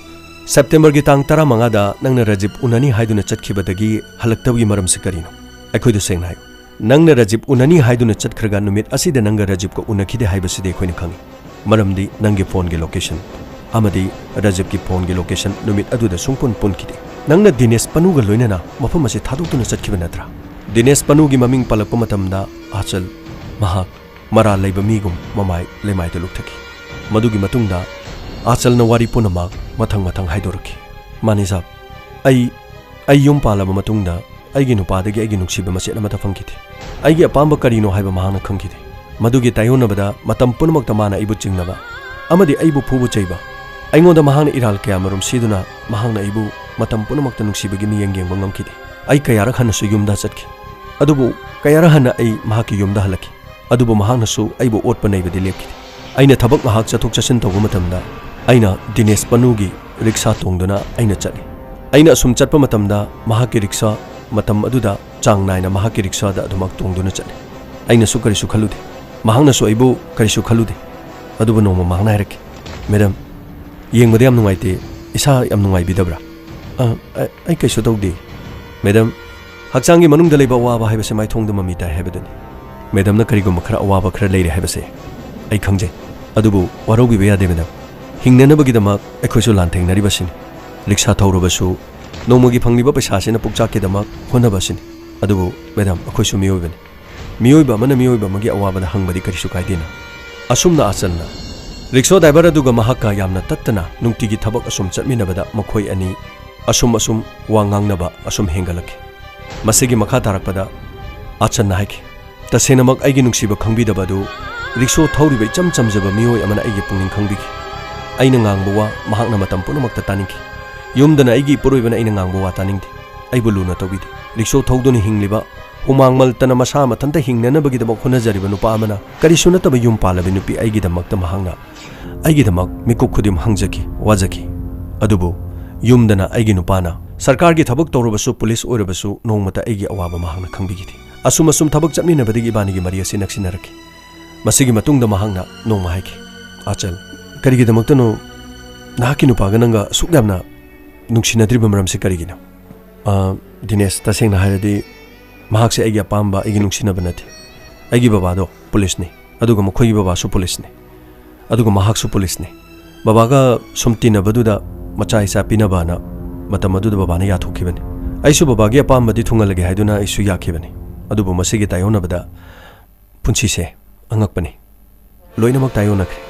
ꯁꯦꯞꯇꯦꯝꯕꯔꯒꯤ ꯇꯥꯡ ꯇꯔꯥꯃꯉꯥꯗ ꯅꯪꯅ ꯔꯥꯖꯤꯕ ꯎꯅꯅꯤ ꯍꯥꯏꯗꯨꯅ ꯆꯠꯈꯤꯕꯗꯒꯤ ꯍꯜꯂꯛꯇꯕꯒꯤ ꯃꯔꯝꯁꯤ ꯀꯔꯤꯅꯣ? ꯑꯩꯈꯣꯏꯗ ꯁꯦꯡꯅ ꯍꯥꯏꯌꯨ꯫ ꯅꯪꯅ ꯔꯥꯖꯤꯕ ꯎꯅꯅꯤ ꯍꯥꯏꯗꯨꯅ ꯆꯠꯈ꯭ꯔꯒ ꯅꯨꯃꯤꯠ ꯑꯁꯤꯗ ꯅꯪꯒ ꯔꯥꯖꯤꯕꯀ ꯎꯅꯈꯤꯗꯦ ꯍꯥꯏꯕꯁꯤꯗꯤ ꯑꯩꯈꯣꯏꯅ ꯈꯪꯏ꯫ ꯃꯔꯝꯗꯤ ꯅꯪꯒꯤ ꯐꯣꯟꯒꯤ ꯂꯣꯀꯦꯁꯟ ꯑꯃꯗꯤ ꯔꯥꯖꯤꯕꯀꯤ ꯐꯣꯟꯒꯤ ꯂꯣꯀꯦꯁꯟ ꯅꯨꯃꯤꯠ ꯑꯗꯨꯗ ꯁꯨꯡꯄꯨꯟ ꯄꯨꯟꯈꯤꯗꯦ꯫ ꯅꯪꯅ ꯗꯤꯅꯦꯁ ꯄꯅꯨꯒ ꯂꯣꯏꯅꯅ ꯃꯐꯝ ꯑꯁꯤ ꯊꯥꯗꯣꯛꯇꯨꯅ ꯆꯠꯈꯤꯕ ꯅꯠꯇ꯭ꯔꯥ? ꯗꯤꯅꯦꯁ ꯄꯅꯨꯒꯤ ꯃꯃꯤꯡ ꯄꯜꯂꯛꯄ ꯃꯇꯝꯗ ꯑꯆꯜ, ꯃꯍꯥꯛ ꯃꯔꯥꯜ ꯂꯩꯕ ꯃꯤꯒꯨꯝ ꯃꯃꯥꯏ ꯂꯩꯃꯥꯏꯗ ꯂꯨꯞꯊꯈꯤ꯫ ꯃꯗꯨꯒꯤ ꯃꯇꯨꯡꯗ ꯑꯆꯜꯅ ꯋꯥꯔꯤ ꯄꯨꯝꯅꯃꯛ ꯃꯊꯪ ꯃꯊꯪ ꯍꯥꯏꯗꯣꯔꯛꯈꯤ꯫ "ꯃꯥꯅꯤ ꯁꯥꯕ, ꯑꯩ, ꯑꯩ ꯌꯨꯝ ꯄꯥꯜꯂꯕ ꯃꯇꯨꯡꯗ ꯑꯩꯒꯤ ꯅꯨꯄꯥꯗꯒꯤ ꯑꯩꯒꯤ ꯅꯨꯡꯁꯤꯕ ꯃꯆꯦꯠ ꯑꯃꯠꯇ ꯐꯪꯈꯤꯗꯦ꯫ ꯑꯩꯒꯤ ꯑꯄꯥꯝꯕ ꯀꯔꯤꯅꯣ ꯍꯥꯏꯕ ꯃꯍꯥꯛꯅ ꯈꯪꯈꯤꯗꯦ꯫ ꯃꯗꯨꯒꯤ ꯇꯥꯏꯑꯣꯟꯅꯕꯗ ꯃꯇꯝ ꯄꯨꯝꯅꯃꯛꯇ ꯃꯥꯅ ꯑꯩꯕꯨ ꯆꯤꯡꯅꯕ ꯑꯃꯗꯤ ꯑꯩꯕꯨ ꯐꯨꯕ ꯆꯩꯕ, ꯑꯩꯉꯣꯟꯗ ꯃꯍꯥꯛꯅ ꯏꯔꯥꯜ ꯀꯌꯥꯃꯔꯨꯝ ꯁꯤꯗꯨꯅ ꯃꯍꯥꯛꯅ ꯑꯩꯕꯨ ꯃꯇꯝ ꯄꯨꯝꯅꯃꯛꯇ ꯅꯨꯡꯁꯤꯕꯒꯤ ꯃꯤꯠꯌꯦꯡ ꯌꯦꯡꯕ ꯉꯝꯈꯤꯗꯦ꯫ ꯑꯩ ꯀꯌꯥꯔꯛ ꯍꯟꯅꯁꯨ ꯌꯨꯝꯗ ꯆꯠꯈꯤ, ꯑꯗꯨꯕꯨ ꯀꯌꯥꯔꯛ ꯍꯟꯅ ꯑꯩ ꯃꯍꯥꯛꯀꯤ ꯌꯨꯝꯗ ꯍꯜꯂꯛꯈꯤ꯫ ꯑꯗꯨꯕꯨ ꯃꯍꯥꯛꯅꯁꯨ ꯑꯩꯕꯨ ꯑꯣꯠꯄ ꯅꯩꯕꯗꯤ ꯂꯦꯞꯈꯤꯗꯦ꯫ ꯑꯩꯅ ꯊꯕꯛ ꯉꯥꯏꯍꯥꯛ ꯆꯠꯊꯣꯛ ꯆꯠꯁꯤꯟ ꯇꯧꯕ ꯃꯇꯝꯗ ꯑꯩꯅ ꯗꯤꯅꯦꯁ ꯄꯅꯨꯒꯤ ꯔꯤꯛꯁꯥ ꯇꯣꯡꯗꯨꯅ ꯑꯩꯅ ꯆꯠꯂꯤ꯫ ꯑꯩꯅ ꯑꯁꯨꯝ ꯆꯠꯄ ꯃꯇꯝꯗ ꯃꯍꯥꯛꯀꯤ ꯔꯤꯛꯁꯥ ꯃꯇꯝ ꯑꯗꯨꯗ ꯆꯥꯡ ꯅꯥꯏꯅ ꯃꯍꯥꯛꯀꯤ ꯔꯤꯛꯁꯥꯗ ꯑꯗꯨꯃꯛ ꯇꯣꯡꯗꯨꯅ ꯆꯠꯂꯤ꯫ ꯑꯩꯅꯁꯨ ꯀꯔꯤꯁꯨ ꯈꯜꯂꯨꯗꯦ, ꯃꯍꯥꯛꯅꯁꯨ ꯑꯩꯕꯨ ꯀꯔꯤꯁꯨ ꯈꯜꯂꯨꯗꯦ꯫ ꯑꯗꯨꯕꯨ ꯅꯣꯡꯃ ꯃꯍꯥꯛꯅ ꯍꯥꯏꯔꯛꯈꯤ, "ꯃꯦꯗꯥꯝ, ꯌꯦꯡꯕꯗ ꯌꯥꯝ ꯅꯨꯡꯉꯥꯏꯇꯦ, ꯏꯁꯥ ꯌꯥꯝ ꯅꯨꯡꯉꯥꯏꯕꯤꯗꯕ꯭ꯔꯥ?" "ꯑ, ꯑ, ꯑꯩ ꯀꯩꯁꯨ ꯇꯧꯗꯦ, ꯃꯦꯗꯥꯝ꯫ ꯍꯛꯆꯥꯡꯒꯤ ꯃꯅꯨꯡꯗ ꯂꯩꯕ ꯑꯋꯥꯕ ꯍꯥꯏꯕꯁꯦ ꯃꯥꯏꯊꯣꯡꯗ ꯃꯃꯤ ꯇꯥꯏ ꯍꯥꯏꯕꯗꯨꯅꯤ꯫ ꯃꯦꯗꯥꯝꯅ ꯀꯔꯤꯒꯨꯝꯕ ꯈꯔ ꯑꯋꯥꯕ ꯈꯔ ꯂꯩꯔꯦ ꯍꯥꯏꯕꯁꯦ ꯑꯩ ꯈꯪꯖꯩ, ꯑꯗꯨꯕꯨ ꯋꯥꯔꯧꯕꯤꯕ ꯌꯥꯗꯦ, ꯃꯦꯗꯥꯝ꯫ ꯍꯤꯡꯅꯅꯕꯒꯤꯗꯃꯛ ꯑꯩꯈꯣꯏꯁꯨ ꯂꯥꯟꯊꯦꯡꯅꯔꯤꯕꯁꯤꯅꯤ꯫ ꯔꯤꯛꯁꯥ ꯊꯧꯔꯕꯁꯨ ꯅꯣꯡꯃꯒꯤ ꯐꯪꯂꯤꯕ ꯄꯩꯁꯥꯁꯤꯅ ꯄꯨꯛꯆꯥꯛꯀꯤꯗꯃꯛ ꯍꯣꯠꯅꯕꯁꯤꯅꯤ꯫ ꯑꯗꯨꯕꯨ ꯃꯦꯗꯥꯝ, ꯑꯩꯈꯣꯏꯁꯨ ꯃꯤꯑꯣꯏꯕꯅꯤ꯫ ꯃꯤꯑꯣꯏꯕ ꯑꯃꯅ ꯃꯤꯑꯣꯏꯕ ꯑꯃꯒꯤ ꯑꯋꯥꯕꯗ ꯍꯪꯕꯗꯤ ꯀꯔꯤꯁꯨ ꯀꯥꯏꯗꯦꯅ꯫ ꯑꯁꯨꯝꯅ ꯑꯆꯜꯅ ꯔꯤꯛꯁꯣ ꯗ꯭ꯔꯥꯏꯚꯔ ꯑꯗꯨꯒ ꯃꯍꯥꯛꯀ ꯌꯥꯝꯅ ꯇꯠꯇꯅ ꯅꯨꯡꯇꯤꯒꯤ ꯊꯕꯛ ꯑꯁꯨꯝ ꯆꯠꯃꯤꯟꯅꯕꯗ ꯃꯈꯣꯏ ꯑꯅꯤ ꯑꯁꯨꯝ ꯑꯁꯨꯝ ꯋꯥ ꯉꯥꯡꯅꯕ ꯑꯁꯨꯝ ꯍꯦꯟꯒꯠꯂꯛꯈꯤ꯫ ꯃꯁꯤꯒꯤ ꯃꯈꯥ ꯇꯥꯔꯛꯄꯗ ꯑꯆꯜꯅ ꯍꯥꯏꯈꯤ, "ꯇꯁꯦꯡꯅꯃꯛ ꯑꯩꯒꯤ ꯅꯨꯡꯁꯤꯕ ꯈꯪꯕꯤꯗꯕ ꯑꯗꯨ ꯔꯤꯛꯁꯣ ꯊꯧꯔꯤꯕ ꯏꯆꯝ ꯆꯝꯖꯕ ꯃꯤꯑꯣꯏ ꯑꯃꯅ ꯑꯩꯒꯤ ꯄꯨꯛꯅꯤꯡ ꯈꯪꯕꯤꯈꯤ꯫ ꯑꯩꯅ ꯉꯥꯡꯕ ꯋꯥ ꯃꯍꯥꯛꯅ ꯃꯇꯝ ꯄꯨꯝꯅꯃꯛꯇ ꯇꯥꯅꯤꯡꯈꯤ꯫ ꯌꯨꯝꯗꯅ ꯑꯩꯒꯤ ꯏꯄꯨꯔꯣꯏꯕꯅ ꯑꯩꯅ ꯉꯥꯡꯕ ꯋꯥ ꯇꯥꯅꯤꯡꯗꯦ꯫ ꯑꯩꯕꯨ ꯂꯨꯅ ꯇꯧꯕꯤꯗꯦ꯫ ꯔꯤꯛꯁꯣ ꯊꯧꯗꯨꯅ ꯍꯤꯡꯂꯤꯕ, ꯍꯨꯃꯥꯡ ꯃꯜꯇꯅ ꯃꯁꯥ ꯃꯊꯟꯇ ꯍꯤꯡꯅꯅꯕꯒꯤꯗꯃꯛ ꯍꯣꯠꯅꯖꯔꯤꯕ ꯅꯨꯄꯥ ꯑꯃꯅ ꯀꯔꯤꯁꯨ ꯅꯠꯇꯕ ꯌꯨꯝ ꯄꯥꯜꯂꯕꯤ ꯅꯨꯄꯤ ꯑꯩꯒꯤꯗꯃꯛꯇ ꯃꯍꯥꯛꯅ ꯑꯩꯒꯤꯗꯃꯛ ꯃꯤꯀꯨꯞ ꯈꯨꯗꯤꯡ ꯍꯪꯖꯈꯤ, ꯋꯥꯖꯈꯤ꯫ ꯑꯗꯨꯕꯨ ꯌꯨꯝꯗꯅ ꯑꯩꯒꯤ ꯅꯨꯄꯥꯅ ꯁꯔꯀꯥꯔꯒꯤ ꯊꯕꯛ ꯇꯧꯔꯕꯁꯨ, ꯄꯨꯂꯤꯁ ꯑꯣꯏꯔꯕꯁꯨ ꯅꯣꯡꯃꯇ ꯑꯩꯒꯤ ꯑꯋꯥꯕ ꯃꯍꯥꯛꯅ ꯈꯪꯕꯤꯈꯤꯗꯦ꯫ ꯑꯁꯨꯝ ꯑꯁꯨꯝ ꯊꯕꯛ ꯆꯠꯃꯤꯟꯅꯕꯗꯒꯤ ꯏꯕꯥꯅꯤꯒꯤ ꯃꯔꯤ ꯑꯁꯤ ꯅꯛꯁꯤꯟꯅꯔꯛꯈꯤ꯫ ꯃꯁꯤꯒꯤ ꯃꯇꯨꯡꯗ ꯃꯍꯥꯛꯅ ꯅꯣꯡꯃ ꯍꯥꯏꯈꯤ, "ꯑꯆꯜ, ꯀꯔꯤꯒꯤꯗꯃꯛꯇꯅꯣ ꯅꯍꯥꯛꯀꯤ ꯅꯨꯄꯥꯒ ꯅꯪꯒ ꯑꯁꯨꯛ ꯌꯥꯝꯅ ꯅꯨꯡꯁꯤꯅꯗ꯭ꯔꯤꯕ ꯃꯔꯝꯁꯤ ꯀꯔꯤꯒꯤꯅꯣ?" "ꯑ, ꯗꯤꯅꯦꯁ, ꯇꯁꯦꯡꯅ ꯍꯥꯏꯔꯗꯤ ꯃꯍꯥꯛꯁꯦ ꯑꯩꯒꯤ ꯑꯄꯥꯝꯕ, ꯑꯩꯒꯤ ꯅꯨꯡꯁꯤꯅꯕ ꯅꯠꯇꯦ꯫ ꯑꯩꯒꯤ ꯕꯕꯥꯗꯣ ꯄꯨꯂꯤꯁꯅꯤ, ꯑꯗꯨꯒ ꯃꯈꯣꯏꯒꯤ ꯕꯕꯥꯁꯨ ꯄꯨꯂꯤꯁꯅꯤ, ꯑꯗꯨꯒ ꯃꯍꯥꯛꯁꯨ ꯄꯨꯂꯤꯁꯅꯤ꯫ ꯕꯕꯥꯒ ꯁꯨꯝ ꯇꯤꯟꯅꯕꯗꯨꯗ ꯃꯆꯥ ꯏꯆꯥ ꯄꯤꯅꯕꯅ ꯃꯇꯝ ꯑꯗꯨꯗ ꯕꯕꯥꯅ ꯌꯥꯊꯣꯛꯈꯤꯕꯅꯤ꯫ ꯑꯩꯁꯨ ꯕꯕꯥꯒꯤ ꯑꯄꯥꯝꯕꯗꯤ ꯊꯨꯡꯍꯜꯂꯒꯦ ꯍꯥꯏꯗꯨꯅ ꯑꯩꯁꯨ ꯌꯥꯈꯤꯕꯅꯤ꯫ ꯑꯗꯨꯕꯨ ꯃꯁꯤꯒꯤ ꯇꯥꯏꯌꯣꯟꯅꯕꯗ ꯄꯨꯟꯁꯤꯁꯦ ꯑꯉꯛꯄꯅꯤ꯫ ꯂꯣꯏꯅꯃꯛ ꯇꯥꯏꯌꯣꯟꯅꯈ꯭ꯔꯦ꯫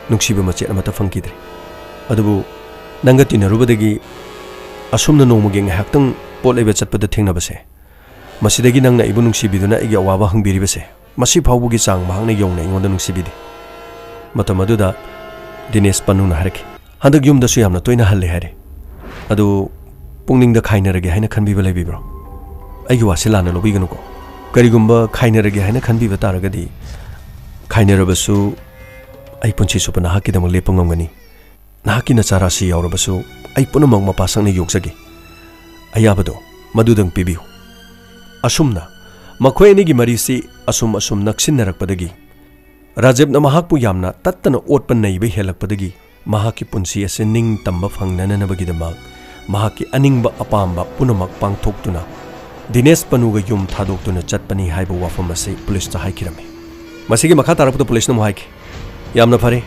ꯅꯨꯡꯁꯤꯕ ꯃꯆꯦꯠ ꯑꯃꯠꯇ ꯐꯪꯈꯤꯗ꯭ꯔꯦ꯫ ꯑꯗꯨꯕꯨ ꯅꯪꯒ ꯇꯤꯟꯅꯔꯨꯕꯗꯒꯤ ꯑꯁꯨꯝꯅ ꯅꯣꯡꯃꯒꯤ ꯉꯥꯏꯍꯥꯛꯇꯪ ꯄꯣꯠ ꯂꯩꯕ ꯆꯠꯄꯗ ꯊꯦꯡꯅꯕꯁꯦ, ꯃꯁꯤꯗꯒꯤ ꯅꯪꯅ ꯑꯩꯕꯨ ꯅꯨꯡꯁꯤꯕꯤꯗꯨꯅ ꯑꯩꯒꯤ ꯑꯋꯥꯕ ꯍꯪꯕꯤꯔꯤꯕꯁꯦ, ꯃꯁꯤ ꯐꯥꯎꯕꯒꯤ ꯆꯥꯡ ꯃꯍꯥꯛꯅ ꯌꯧꯅ ꯑꯩꯉꯣꯟꯗ ꯅꯨꯡꯁꯤꯕꯤꯗꯦ꯫" ꯃꯇꯝ ꯑꯗꯨꯗ ꯗꯤꯅꯦꯁ ꯄꯟꯅꯨꯅ ꯍꯥꯏꯔꯛꯈꯤ, "ꯍꯟꯗꯛ ꯌꯨꯝꯗꯁꯨ ꯌꯥꯝꯅ ꯇꯣꯏꯅ ꯍꯜꯂꯦ ꯍꯥꯏꯔꯦ꯫ ꯑꯗꯨ ꯄꯨꯛꯅꯤꯡꯗ ꯈꯥꯏꯅꯔꯒꯦ ꯍꯥꯏꯅ ꯈꯟꯕꯤꯕ ꯂꯩꯕꯤꯕ꯭ꯔꯣ? ꯑꯩꯒꯤ ꯋꯥꯁꯦ ꯂꯥꯟꯅ ꯂꯧꯕꯤꯒꯅꯨꯀꯣ꯫ ꯀꯔꯤꯒꯨꯝꯕ ꯈꯥꯏꯅꯔꯒꯦ ꯍꯥꯏꯅ ꯈꯟꯕꯤꯕ ꯇꯥꯔꯒꯗꯤ, ꯈꯥꯏꯅꯔꯕꯁꯨ ꯑꯩ ꯄꯨꯟꯁꯤ ꯆꯨꯞꯄ ꯅꯍꯥꯛꯀꯤꯗꯃꯛ ꯂꯦꯞꯄ ꯉꯝꯒꯅꯤ꯫ ꯅꯍꯥꯛꯀꯤ ꯅꯆꯥꯔꯥꯁꯤ ꯌꯥꯎꯔꯕꯁꯨ ꯑꯩ ꯄꯨꯝꯅꯃꯛ ꯃꯄꯥ ꯁꯛꯅ ꯌꯣꯛꯆꯒꯦ꯫ ꯑꯌꯥꯕꯗꯣ ꯃꯗꯨꯗꯪ ꯄꯤꯕꯤꯌꯨ꯫" ꯑꯁꯨꯝꯅ ꯃꯈꯣꯏ ꯑꯅꯤꯒꯤ ꯃꯔꯤꯁꯤ ꯑꯁꯨꯝ ꯑꯁꯨꯝ ꯅꯛꯁꯤꯟꯅꯔꯛꯄꯗꯒꯤ, ꯔꯥꯖꯦꯕꯅ ꯃꯍꯥꯛꯄꯨ ꯌꯥꯝꯅ ꯇꯠꯇꯅ ꯑꯣꯠꯄ ꯅꯩꯕ ꯍꯦꯜꯂꯛꯄꯗꯒꯤ, ꯃꯍꯥꯛꯀꯤ ꯄꯨꯟꯁꯤ ꯑꯁꯤ ꯅꯤꯡꯇꯝꯕ ꯐꯪꯅꯅꯕꯒꯤꯗꯃꯛ ꯃꯍꯥꯛꯀꯤ ꯑꯅꯤꯡꯕ ꯑꯄꯥꯝꯕ ꯄꯨꯝꯅꯃꯛ ꯄꯥꯡꯊꯣꯛꯇꯨꯅ ꯗꯤꯅꯦꯁ ꯄꯅꯨꯒ ꯌꯨꯝ ꯊꯥꯗꯣꯛꯇꯨꯅ ꯆꯠꯄꯅꯤ ꯍꯥꯏꯕ ꯋꯥꯐꯝ ꯑꯁꯤ ꯄꯨꯂꯤꯁꯇ ꯍꯥꯏꯈꯤꯔꯝꯃꯤ꯫ ꯃꯁꯤꯒꯤ ꯃꯈꯥ ꯇꯥꯔꯛꯄꯗ ꯄꯨꯂꯤꯁꯅ ꯑꯃꯨꯛ ꯍꯥꯏꯈꯤ, "ꯌꯥꯝꯅ ꯐꯔꯦ,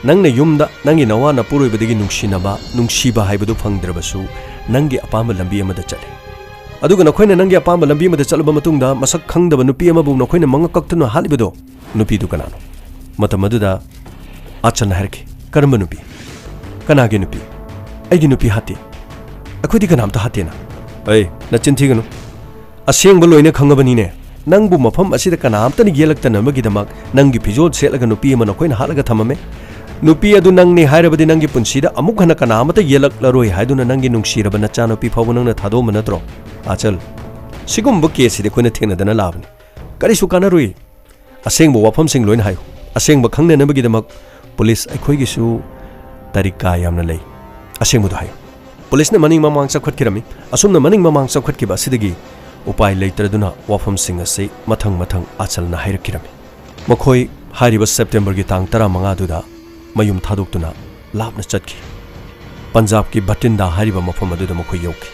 ꯅꯪꯅ ꯌꯨꯝꯗ ꯅꯪꯒꯤ ꯅꯋꯥ ꯅꯄꯨꯔꯣꯏꯕꯗꯒꯤ ꯅꯨꯡꯁꯤꯅꯕ, ꯅꯨꯡꯁꯤꯕ ꯍꯥꯏꯕꯗꯨ ꯐꯪꯗ꯭ꯔꯕꯁꯨ, ꯅꯪꯒꯤ ꯑꯄꯥꯝꯕ ꯂꯝꯕꯤ ꯑꯃꯗ ꯆꯠꯂꯦ꯫ ꯑꯗꯨꯒ ꯅꯈꯣꯏꯅ ꯅꯪꯒꯤ ꯑꯄꯥꯝꯕ ꯂꯝꯕꯤ ꯑꯃꯗ ꯆꯠꯂꯕ ꯃꯇꯨꯡꯗ, ꯃꯁꯛ ꯈꯪꯗꯕ ꯅꯨꯄꯤ ꯑꯃꯕꯨ ꯅꯈꯣꯏꯅ ꯃꯉꯛ ꯀꯛꯇꯨꯅ ꯍꯥꯠꯂꯤꯕꯗꯣ, ꯅꯨꯄꯤꯗꯨ ꯀꯅꯥꯅꯣ?" ꯃꯇꯝ ꯑꯗꯨꯗ ꯑꯥꯆꯜꯅ ꯍꯥꯏꯔꯛꯈꯤ, "ꯀꯔꯝꯕ ꯅꯨꯄꯤ? ꯀꯅꯥꯒꯤ ꯅꯨꯄꯤ? ꯑꯩꯒꯤ ꯅꯨꯄꯤ ꯍꯥꯠꯇꯦ꯫ ꯑꯩꯈꯣꯏꯗꯤ ꯀꯅꯥꯝꯇ ꯍꯥꯠꯇꯦꯅ꯫" "ꯑꯩ, ꯅꯆꯤꯟ ꯊꯤꯒꯅꯨ꯫ ꯑꯁꯦꯡꯕ ꯂꯣꯏꯅ ꯈꯪꯉꯕꯅꯤꯅꯦ꯫ ꯅꯪꯕꯨ ꯃꯐꯝ ꯑꯁꯤꯗ ꯀꯅꯥꯝꯇꯅ ꯌꯦꯜꯂꯛꯇꯅꯕꯒꯤꯗꯃꯛ ꯅꯪꯒꯤ ꯐꯤꯖꯣꯜ ꯁꯦꯠꯂꯒ ꯅꯨꯄꯤ ꯑꯃ ꯅꯈꯣꯏꯅ ꯍꯥꯠꯂꯒ ꯊꯝꯃꯝꯃꯦ꯫ ꯅꯨꯄꯤ ꯑꯗꯨ ꯅꯪꯅꯤ ꯍꯥꯏꯔꯕꯗꯤ ꯅꯪꯒꯤ ꯄꯨꯟꯁꯤꯗ ꯑꯃꯨꯛ ꯍꯟꯅ ꯀꯅꯥ ꯑꯃꯠꯇ ꯌꯦꯜꯂꯛꯂꯔꯣꯏ ꯍꯥꯏꯗꯨꯅ ꯅꯪꯒꯤ ꯅꯨꯡꯁꯤꯔꯕ ꯅꯆꯥꯅꯨꯄꯤ ꯐꯥꯎꯕ ꯅꯪꯅ ꯊꯥꯗꯣꯛꯑꯝꯕ ꯅꯠꯇ꯭ꯔꯣ? ꯑꯥꯆꯜ, ꯁꯤꯒꯨꯝꯕ ꯀꯦꯁꯁꯤꯗꯤ ꯑꯩꯈꯣꯏꯅ ꯊꯦꯡꯅꯗꯅ ꯂꯥꯛꯑꯕꯅꯤ꯫ ꯀꯔꯤꯁꯨ ꯀꯥꯟꯅꯔꯨꯏ꯫ ꯑꯁꯦꯡꯕ ꯋꯥꯐꯝꯁꯤꯡ ꯂꯣꯏꯅ ꯍꯥꯏꯌꯨ꯫ ꯑꯁꯦꯡꯕ ꯈꯪꯅꯅꯕꯒꯤꯗꯃꯛ ꯄꯨꯂꯤꯁ ꯑꯩꯈꯣꯏꯒꯤꯁꯨ ꯇꯔꯤꯀꯥ ꯌꯥꯝꯅ ꯂꯩ꯫ ꯑꯁꯦꯡꯕꯗꯨ ꯍꯥꯏꯌꯨ꯫" ꯄꯨꯂꯤꯁꯅ ꯃꯅꯤꯡ ꯃꯃꯥꯡ ꯆꯞꯈꯠꯈꯤꯔꯝꯃꯤ꯫ ꯑꯁꯨꯝꯅ ꯃꯅꯤꯡ ꯃꯃꯥꯡ ꯆꯞꯈꯠꯈꯤꯕ ꯑꯁꯤꯗꯒꯤ ꯎꯄꯥꯏ ꯂꯩꯇ꯭ꯔꯗꯨꯅ ꯋꯥꯐꯝꯁꯤꯡ ꯑꯁꯤ ꯃꯊꯪ ꯃꯊꯪ ꯑꯥꯆꯜꯅ ꯍꯥꯏꯔꯛꯈꯤꯔꯝꯃꯤ꯫ ꯃꯈꯣꯏ ꯍꯥꯏꯔꯤꯕ ꯁꯦꯞꯇꯦꯝꯕꯔꯒꯤ ꯇꯥꯡ ꯇꯔꯥꯃꯉꯥꯗꯨꯗ ꯃꯌꯨꯝ ꯊꯥꯗꯣꯛꯇꯨꯅ ꯂꯥꯞꯅ ꯆꯠꯈꯤ꯫ ꯄꯟꯖꯥꯕꯀꯤ ꯕꯇꯤꯟꯗꯥ ꯍꯥꯏꯔꯤꯕ ꯃꯐꯝ ꯑꯗꯨꯗ ꯃꯈꯣꯏ ꯌꯧꯈꯤ꯫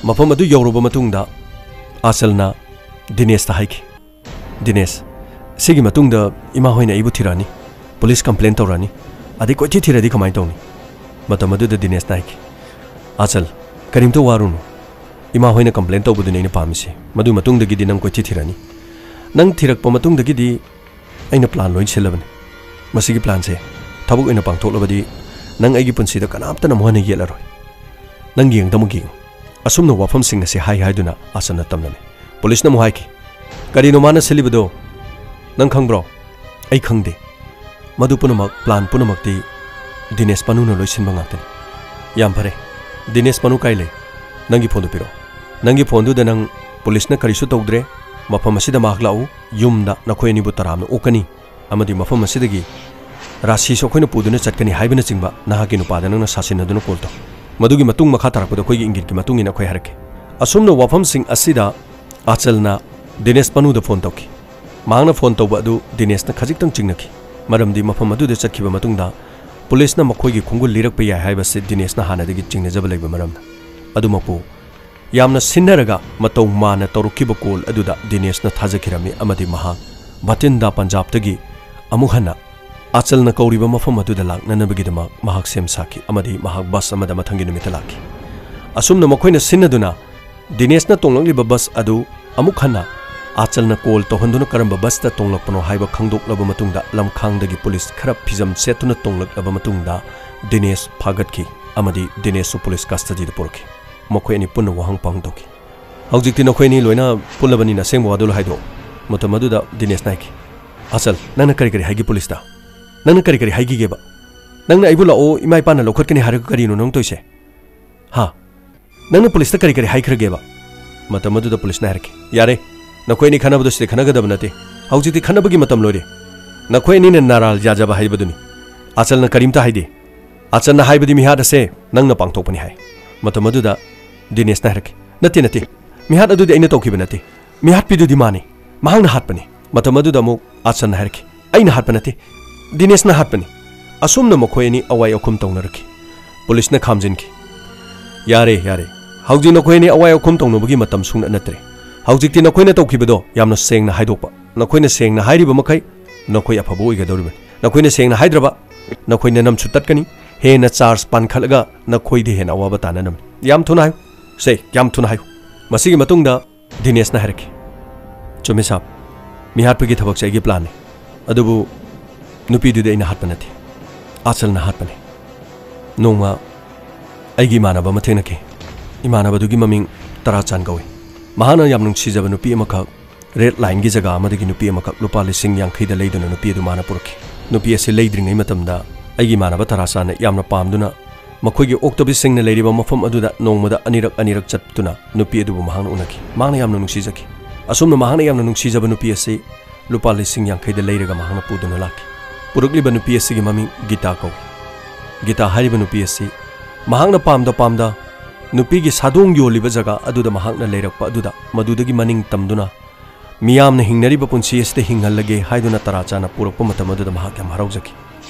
ꯃꯐꯝ ꯑꯗꯨ ꯌꯧꯔꯨꯕ ꯃꯇꯨꯡꯗ ꯑꯆꯜꯅ ꯗꯤꯅꯦꯁꯇ ꯍꯥꯏꯈꯤ, "ꯗꯤꯅꯦꯁ, ꯁꯤꯒꯤ ꯃꯇꯨꯡꯗ ꯏꯃꯥ ꯍꯣꯏꯅ ꯑꯩꯕꯨ ꯊꯤꯔꯛꯑꯅꯤ, ꯄꯨꯂꯤꯁ ꯀꯝꯄ꯭ꯂꯦꯟ ꯇꯧꯔꯛꯑꯅꯤ, ꯑꯗꯩ ꯀꯣꯏꯊꯤ ꯊꯤꯔꯗꯤ ꯀꯃꯥꯏꯅ ꯇꯧꯅꯤ?" ꯃꯇꯝ ꯑꯗꯨꯗ ꯗꯤꯅꯦꯁꯅ ꯍꯥꯏꯈꯤ, "ꯑꯆꯜ, ꯀꯔꯤꯝꯇ ꯋꯥꯔꯨꯅꯨ, ꯏꯃꯥ ꯍꯣꯏꯅ ꯀꯝꯄ꯭ꯂꯦꯟ ꯇꯧꯕꯗꯨꯅꯤ ꯑꯩꯅ ꯄꯥꯝꯃꯤꯁꯦ꯫ ꯃꯗꯨ ꯃꯇꯨꯡꯗꯒꯤꯗꯤ ꯅꯪ ꯀꯣꯏꯊꯤ ꯊꯤꯔꯛꯑꯅꯤ꯫ ꯅꯪ ꯊꯤꯔꯛꯄ ꯃꯇꯨꯡꯗꯒꯤꯗꯤ ꯑꯩꯅ ꯄ꯭ꯂꯥꯟ ꯂꯣꯏ ꯁꯤꯜꯂꯕꯅꯤ꯫ ꯃꯁꯤꯒꯤ ꯄ꯭ꯂꯥꯟꯁꯦ ꯊꯕꯛ ꯑꯣꯏꯅ ꯄꯥꯡꯊꯣꯛꯂꯕꯗꯤ ꯅꯪ ꯑꯩꯒꯤ ꯄꯨꯟꯁꯤꯗ ꯀꯅꯥꯝꯇꯅ ꯃꯣꯍꯟꯅ ꯌꯦꯠꯂꯔꯣꯏ꯫ ꯅꯪ ꯌꯦꯡꯗ ꯑꯃꯨꯛ ꯌꯦꯡꯉꯨ꯫" ꯑꯁꯨꯝꯅ ꯋꯥꯐꯝꯁꯤꯡ ꯑꯁꯤ ꯍꯥꯏ ꯍꯥꯏꯗꯨꯅ ꯑꯆꯜꯅ ꯇꯝꯂꯝꯃꯤ꯫ ꯄꯨꯂꯤꯁꯅ ꯑꯃꯨꯛ ꯍꯥꯏꯈꯤ, "ꯀꯔꯤꯅꯣ ꯃꯥꯅ ꯁꯤꯜꯂꯤꯕꯗꯣ? ꯅꯪ ꯈꯪꯕ꯭ꯔꯣ?" "ꯑꯩ ꯈꯪꯗꯦ꯫ ꯃꯗꯨ ꯄꯨꯝꯅꯃꯛ, ꯄ꯭ꯂꯥꯟ ꯄꯨꯝꯅꯃꯛꯇꯤ ꯗꯤꯅꯦꯁ ꯄꯅꯨꯅ ꯂꯣꯏꯁꯤꯟꯕ ꯉꯥꯛꯇꯅꯤ꯫" "ꯌꯥꯝ ꯐꯔꯦ꯫ ꯗꯤꯅꯦꯁ ꯄꯅꯨ ꯀꯥꯏ ꯂꯩ? ꯅꯪꯒꯤ ꯐꯣꯟꯗꯨ ꯄꯤꯔꯛꯑꯣ꯫ ꯅꯪꯒꯤ ꯐꯣꯟꯗꯨꯗ ꯅꯪ ꯄꯨꯂꯤꯁꯅ ꯀꯔꯤꯁꯨ ꯇꯧꯗ꯭ꯔꯦ, ꯃꯐꯝ ꯑꯁꯤꯗ ꯃꯍꯥꯛ ꯂꯥꯛꯎ, ꯌꯨꯝꯗ ꯅꯈꯣꯏ ꯑꯅꯤꯕꯨ ꯇꯔꯥꯝꯅ ꯑꯣꯛꯀꯅꯤ ꯑꯃꯗꯤ ꯃꯐꯝ ꯑꯁꯤꯗꯒꯤ ꯔꯥꯁꯤꯁꯨ ꯑꯩꯈꯣꯏꯅ ꯄꯨꯗꯨꯅ ꯆꯠꯀꯅꯤ ꯍꯥꯏꯕꯅꯆꯤꯡꯕ ꯅꯍꯥꯛꯀꯤ ꯅꯨꯄꯥꯗ ꯅꯪꯅ ꯁꯥꯁꯤꯟꯅꯗꯨꯅ ꯀꯣꯜ ꯇꯧ꯫ ꯃꯗꯨꯒꯤ ꯃꯇꯨꯡ ꯃꯈꯥ ꯇꯥꯔꯛꯄꯗ ꯑꯩꯈꯣꯏꯒꯤ ꯏꯪꯒꯤꯠꯀꯤ ꯃꯇꯨꯡ ꯏꯟꯅ ꯑꯩꯈꯣꯏ ꯍꯥꯏꯔꯛꯀꯦ꯫" ꯑꯁꯨꯝꯅ ꯋꯥꯐꯝꯁꯤꯡ ꯑꯁꯤꯗ ꯑꯆꯜꯅ ꯗꯤꯅꯦꯁ ꯄꯅꯨꯗ ꯐꯣꯟ ꯇꯧꯈꯤ꯫ ꯃꯍꯥꯛꯅ ꯐꯣꯟ ꯇꯧꯕ ꯑꯗꯨ ꯗꯤꯅꯦꯁꯅ ꯈꯖꯤꯛꯇꯪ ꯆꯤꯡꯅꯈꯤ, ꯃꯔꯝꯗꯤ ꯃꯐꯝ ꯑꯗꯨꯗ ꯆꯠꯈꯤꯕ ꯃꯇꯨꯡꯗ ꯄꯨꯂꯤꯁꯅ ꯃꯈꯣꯏꯒꯤ ꯈꯣꯡꯒꯨꯜ ꯂꯤꯔꯛꯄ ꯌꯥꯏ ꯍꯥꯏꯕꯁꯤ ꯗꯤꯅꯦꯁꯅ ꯍꯥꯟꯅꯗꯒꯤ ꯆꯤꯡꯅꯖꯕ ꯂꯩꯕ ꯃꯔꯝꯅ꯫ ꯑꯗꯨꯃꯛꯄꯨ ꯌꯥꯝꯅ ꯁꯤꯟꯅꯔꯒ ꯃꯇꯧ ꯃꯥꯟꯅ ꯇꯧꯔꯛꯈꯤꯕ ꯀꯣꯜ ꯑꯗꯨꯗ ꯗꯤꯅꯦꯁꯅ ꯊꯥꯖꯈꯤꯔꯝꯃꯤ ꯑꯃꯗꯤ ꯃꯍꯥꯛ ꯕꯥꯇꯤꯟꯗꯥ ꯄꯟꯖꯥꯕꯇꯒꯤ ꯑꯃꯨꯛ ꯍꯟꯅ ꯑꯆꯜꯅ ꯀꯧꯔꯤꯕ ꯃꯐꯝ ꯑꯗꯨꯗ ꯂꯥꯛꯅꯅꯕꯒꯤꯗꯃꯛ ꯃꯍꯥꯛ ꯁꯦꯝ ꯁꯥꯈꯤ ꯑꯃꯗꯤ ꯃꯍꯥꯛ ꯕꯁ ꯑꯃꯗ ꯃꯊꯪꯒꯤ ꯅꯨꯃꯤꯠꯇ ꯂꯥꯛꯈꯤ꯫ ꯑꯁꯨꯝꯅ ꯃꯈꯣꯏꯅ ꯁꯤꯟꯅꯗꯨꯅ ꯗꯤꯅꯦꯁꯅ ꯇꯣꯡꯂꯛꯂꯤꯕ ꯕꯁ ꯑꯗꯨ ꯑꯃꯨꯛ ꯍꯟꯅ ꯑꯆꯜꯅ ꯀꯣꯜ ꯇꯧꯍꯟꯗꯨꯅ ꯀꯔꯝꯕ ꯕꯁꯇ ꯇꯣꯡꯂꯛꯄꯅꯣ ꯍꯥꯏꯕ ꯈꯪꯗꯣꯛꯂꯕ ꯃꯇꯨꯡꯗ ꯂꯝꯈꯥꯡꯗꯒꯤ ꯄꯨꯂꯤꯁ ꯈꯔ ꯐꯤꯖꯝ ꯁꯦꯠꯇꯨꯅ ꯇꯣꯡꯂꯛꯂꯕ ꯃꯇꯨꯡꯗ ꯗꯤꯅꯦꯁ ꯐꯥꯒꯠꯈꯤ ꯑꯃꯗꯤ ꯗꯤꯅꯦꯁꯁꯨ ꯄꯨꯂꯤꯁ ꯀꯁꯇꯗꯤꯗ ꯄꯨꯔꯛꯈꯤ꯫ ꯃꯈꯣꯏ ꯑꯅꯤ ꯄꯨꯟꯅ ꯋꯥꯍꯪ ꯄꯥꯎꯍꯪ ꯇꯧꯈꯤ꯫ "ꯍꯧꯖꯤꯛꯇꯤ ꯅꯈꯣꯏ ꯑꯅꯤ ꯂꯣꯏꯅ ꯄꯨꯜꯂꯕꯅꯤꯅ ꯑꯁꯦꯡꯕ ꯋꯥꯗꯨ ꯍꯥꯏꯗꯣꯛꯑꯣ꯫" ꯃꯇꯝ ꯑꯗꯨꯗ ꯗꯤꯅꯦꯁꯅ ꯍꯥꯏꯈꯤ, "ꯑꯆꯜ, ꯅꯪꯅ ꯀꯔꯤ ꯀꯔꯤ ꯍꯥꯏꯒꯦ ꯄꯨꯂꯤꯁꯇ? ꯅꯪꯅ ꯀꯔꯤ ꯀꯔꯤ ꯍꯥꯏꯈꯤꯒꯦꯕ? ꯅꯪꯅ ꯑꯩꯕꯨ ꯂꯥꯛꯑꯣ, ꯏꯃꯥ ꯏꯄꯥꯅ ꯂꯧꯈꯠꯀꯅꯤ ꯍꯥꯏꯔꯒ ꯀꯔꯤꯅꯣ ꯅꯪ ꯇꯧꯏꯁꯦ? ꯍꯥ? ꯅꯪꯅ ꯄꯨꯂꯤꯁꯇ ꯀꯔꯤ ꯀꯔꯤ ꯍꯥꯏꯈ꯭ꯔꯒꯦꯕ?" ꯃꯇꯝ ꯑꯗꯨꯗ ꯄꯨꯂꯤꯁꯅ ꯍꯥꯏꯔꯛꯈꯤ, "ꯌꯥꯔꯦ, ꯅꯈꯣꯏ ꯑꯅꯤ ꯈꯟꯅꯕꯗꯣ ꯁꯤꯗ ꯈꯟꯅꯒꯗꯕ ꯅꯠꯇꯦ꯫ ꯍꯧꯖꯤꯛꯇꯤ ꯈꯟꯅꯕꯒꯤ ꯃꯇꯝ ꯂꯣꯏꯔꯦ꯫ ꯅꯈꯣꯏ ꯑꯅꯤꯅ ꯅꯥꯔꯥꯜ ꯌꯥꯖꯕ ꯍꯥꯏꯕꯗꯨꯅꯤ꯫ ꯑꯆꯜꯅ ꯀꯔꯤꯝꯇ ꯍꯥꯏꯗꯦ꯫ ꯑꯆꯜꯅ ꯍꯥꯏꯕꯗꯤ ꯃꯤꯍꯥꯠ ꯑꯁꯦ ꯅꯪꯅ ꯄꯥꯡꯊꯣꯛꯄꯅꯤ ꯍꯥꯏ꯫" ꯃꯇꯝ ꯑꯗꯨꯗ ꯗꯤꯅꯦꯁꯅ ꯍꯥꯏꯔꯛꯈꯤ, "ꯅꯠꯇꯦ, ꯅꯠꯇꯦ, ꯃꯤꯍꯥꯠ ꯑꯗꯨꯗꯤ ꯑꯩꯅ ꯇꯧꯈꯤꯕ ꯅꯠꯇꯦ꯫ ꯃꯤꯍꯥꯠꯄꯤꯗꯨꯗꯤ ꯃꯥꯅꯤ꯫ ꯃꯍꯥꯛꯅ ꯍꯥꯠꯄꯅꯤ꯫" ꯃꯇꯝ ꯑꯗꯨꯗ ꯑꯃꯨꯛ ꯑꯆꯜꯅ ꯍꯥꯏꯔꯛꯈꯤ, "ꯑꯩꯅ ꯍꯥꯠꯄ ꯅꯠꯇꯦ, ꯗꯤꯅꯦꯁꯅ ꯍꯥꯠꯄꯅꯤ꯫ ꯑꯁꯨꯝꯅ ꯃꯈꯣꯏ ꯑꯅꯤ ꯑꯋꯥꯏ ꯑꯈꯨꯝ ꯇꯧꯅꯔꯛꯈꯤ꯫ ꯄꯨꯂꯤꯁꯅ ꯈꯥꯝꯖꯤꯟꯈꯤ꯫ "ꯌꯥꯔꯦ, ꯌꯥꯔꯦ꯫ ꯍꯧꯖꯤꯛ ꯅꯈꯣꯏ ꯑꯅꯤ ꯑꯋꯥꯏ ꯑꯈꯨꯝ ꯇꯧꯅꯕꯒꯤ ꯃꯇꯝ ꯁꯨꯡꯅ ꯅꯠꯇ꯭ꯔꯦ꯫ ꯍꯧꯖꯤꯛꯇꯤ ꯅꯈꯣꯏꯅ ꯇꯧꯈꯤꯕꯗꯣ ꯌꯥꯝꯅ ꯁꯦꯡꯅ ꯍꯥꯏꯗꯣꯛꯄ꯫ ꯅꯈꯣꯏꯅ ꯁꯦꯡꯅ ꯍꯥꯏꯔꯤꯕ ꯃꯈꯩ ꯅꯈꯣꯏ ꯑꯐꯕ ꯑꯣꯏꯒꯗꯧꯔꯤꯕꯅꯤ꯫ ꯅꯈꯣꯏꯅ ꯁꯦꯡꯅ ꯍꯥꯏꯗ꯭ꯔꯕ, ꯅꯈꯣꯏ ꯅꯅꯝꯁꯨ ꯇꯠꯀꯅꯤ, ꯍꯦꯟꯅ ꯆꯥꯔꯖ ꯄꯥꯟꯈꯠꯂꯒ ꯅꯈꯣꯏꯗ ꯍꯦꯟꯅ ꯑꯋꯥꯕ ꯇꯥꯅꯅꯕꯅꯤ꯫ ꯌꯥꯝ ꯊꯨꯅ ꯍꯥꯏꯌꯨ꯫ ꯁꯦ, ꯌꯥꯝ ꯊꯨꯅ ꯍꯥꯏꯌꯨ꯫" ꯃꯁꯤꯒꯤ ꯃꯇꯨꯡꯗ ꯗꯤꯅꯦꯁꯅ ꯍꯥꯏꯔꯛꯈꯤ, "ꯆꯨꯝꯃꯤ ꯁꯥꯕ, ꯃꯤꯍꯥꯠꯄꯒꯤ ꯊꯕꯛꯁꯦ ꯑꯩꯒꯤ ꯄ꯭ꯂꯥꯟꯅꯤ꯫ ꯑꯗꯨꯕꯨ ꯅꯨꯄꯤꯗꯨꯗꯤ ꯑꯩꯅ ꯍꯥꯠꯄ ꯅꯠꯇꯦ, ꯑꯥꯆꯜꯅ ꯍꯥꯠꯄꯅꯤ꯫ ꯅꯣꯡꯃ ꯑꯩꯒꯤ ꯏꯃꯥꯟꯅꯕ ꯑꯃ ꯊꯦꯡꯅꯈꯤ꯫ ꯏꯃꯥꯟꯅꯕꯗꯨꯒꯤ ꯃꯃꯤꯡ ꯇꯔꯥꯆꯥꯟ ꯀꯧꯏ꯫ ꯃꯍꯥꯛꯅ ꯌꯥꯝ ꯅꯨꯡꯁꯤꯖꯕ ꯅꯨꯄꯤ ꯑꯃꯈꯛ ꯔꯦꯗ ꯂꯥꯏꯟꯒꯤ ꯖꯒꯥ ꯑꯃꯗꯒꯤ ꯅꯨꯄꯤ ꯑꯃꯈꯛ ꯂꯨꯄꯥ ꯂꯤꯁꯤꯡ ꯌꯥꯡꯈꯩꯗ ꯂꯩꯗꯨꯅ ꯅꯨꯄꯤ ꯑꯗꯨ ꯃꯥꯅ ꯄꯨꯔꯛꯈꯤ꯫ ꯅꯨꯄꯤ ꯑꯁꯤ ꯂꯩꯗ꯭ꯔꯤꯉꯩ ꯃꯇꯝꯗ ꯑꯩꯒꯤ ꯏꯃꯥꯟꯅꯕ ꯇꯔꯥꯆꯥꯟꯅ ꯌꯥꯝꯅ ꯄꯥꯝꯗꯨꯅ ꯃꯈꯣꯏꯒꯤ ꯑꯣꯛꯇꯣꯕꯤꯁꯁꯤꯡꯅ ꯂꯩꯔꯤꯕ ꯃꯐꯝ ꯑꯗꯨꯗ ꯅꯣꯡꯃꯗ ꯑꯅꯤꯔꯛ ꯑꯅꯤꯔꯛ ꯆꯠꯇꯨꯅ ꯅꯨꯄꯤ ꯑꯗꯨꯕꯨ ꯃꯍꯥꯛꯅ ꯎꯅꯈꯤ꯫ ꯃꯍꯥꯛꯅ ꯌꯥꯝꯅ ꯅꯨꯡꯁꯤꯖꯈꯤ꯫ ꯑꯁꯨꯝꯅ ꯃꯍꯥꯛꯅ ꯌꯥꯝꯅ ꯅꯨꯡꯁꯤꯖꯕ ꯅꯨꯄꯤ ꯑꯁꯤ ꯂꯨꯄꯥ ꯂꯤꯁꯤꯡ ꯌꯥꯡꯈꯩꯗ ꯂꯩꯔꯒ ꯃꯍꯥꯛꯅ ꯄꯨꯗꯨꯅ ꯂꯥꯛꯈꯤ꯫ ꯄꯨꯔꯛꯂꯤꯕ ꯅꯨꯄꯤ ꯑꯁꯤꯒꯤ ꯃꯃꯤꯡ ꯒꯤꯇꯥ ꯀꯧꯏ꯫ ꯒꯤꯇꯥ ꯍꯥꯏꯔꯤꯕ ꯅꯨꯄꯤ ꯑꯁꯤ ꯃꯍꯥꯛꯅ ꯄꯥꯝꯗ ꯄꯥꯝꯗ ꯅꯨꯄꯤꯒꯤ ꯁꯥꯗꯣꯡ ꯌꯣꯜꯂꯤꯕ ꯖꯒꯥ ꯑꯗꯨꯗ ꯃꯍꯥꯛꯅ ꯂꯩꯔꯛꯄ ꯑꯗꯨꯗ ꯃꯗꯨꯗꯒꯤ ꯃꯅꯤꯡ ꯇꯝꯗꯨꯅ ꯃꯤꯌꯥꯝꯅ ꯍꯤꯡꯅꯔꯤꯕ ꯄꯨꯟꯁꯤ ꯑꯁꯤꯗ ꯍꯤꯡꯍꯜꯂꯒꯦ ꯍꯥꯏꯗꯨꯅ ꯇꯔꯥꯆꯥꯟꯅ ꯄꯨꯔꯛꯄ ꯃꯇꯝ ꯑꯗꯨꯗ ꯃꯍꯥꯛ ꯌꯥꯝ ꯍꯔꯥꯎꯖꯈꯤ꯫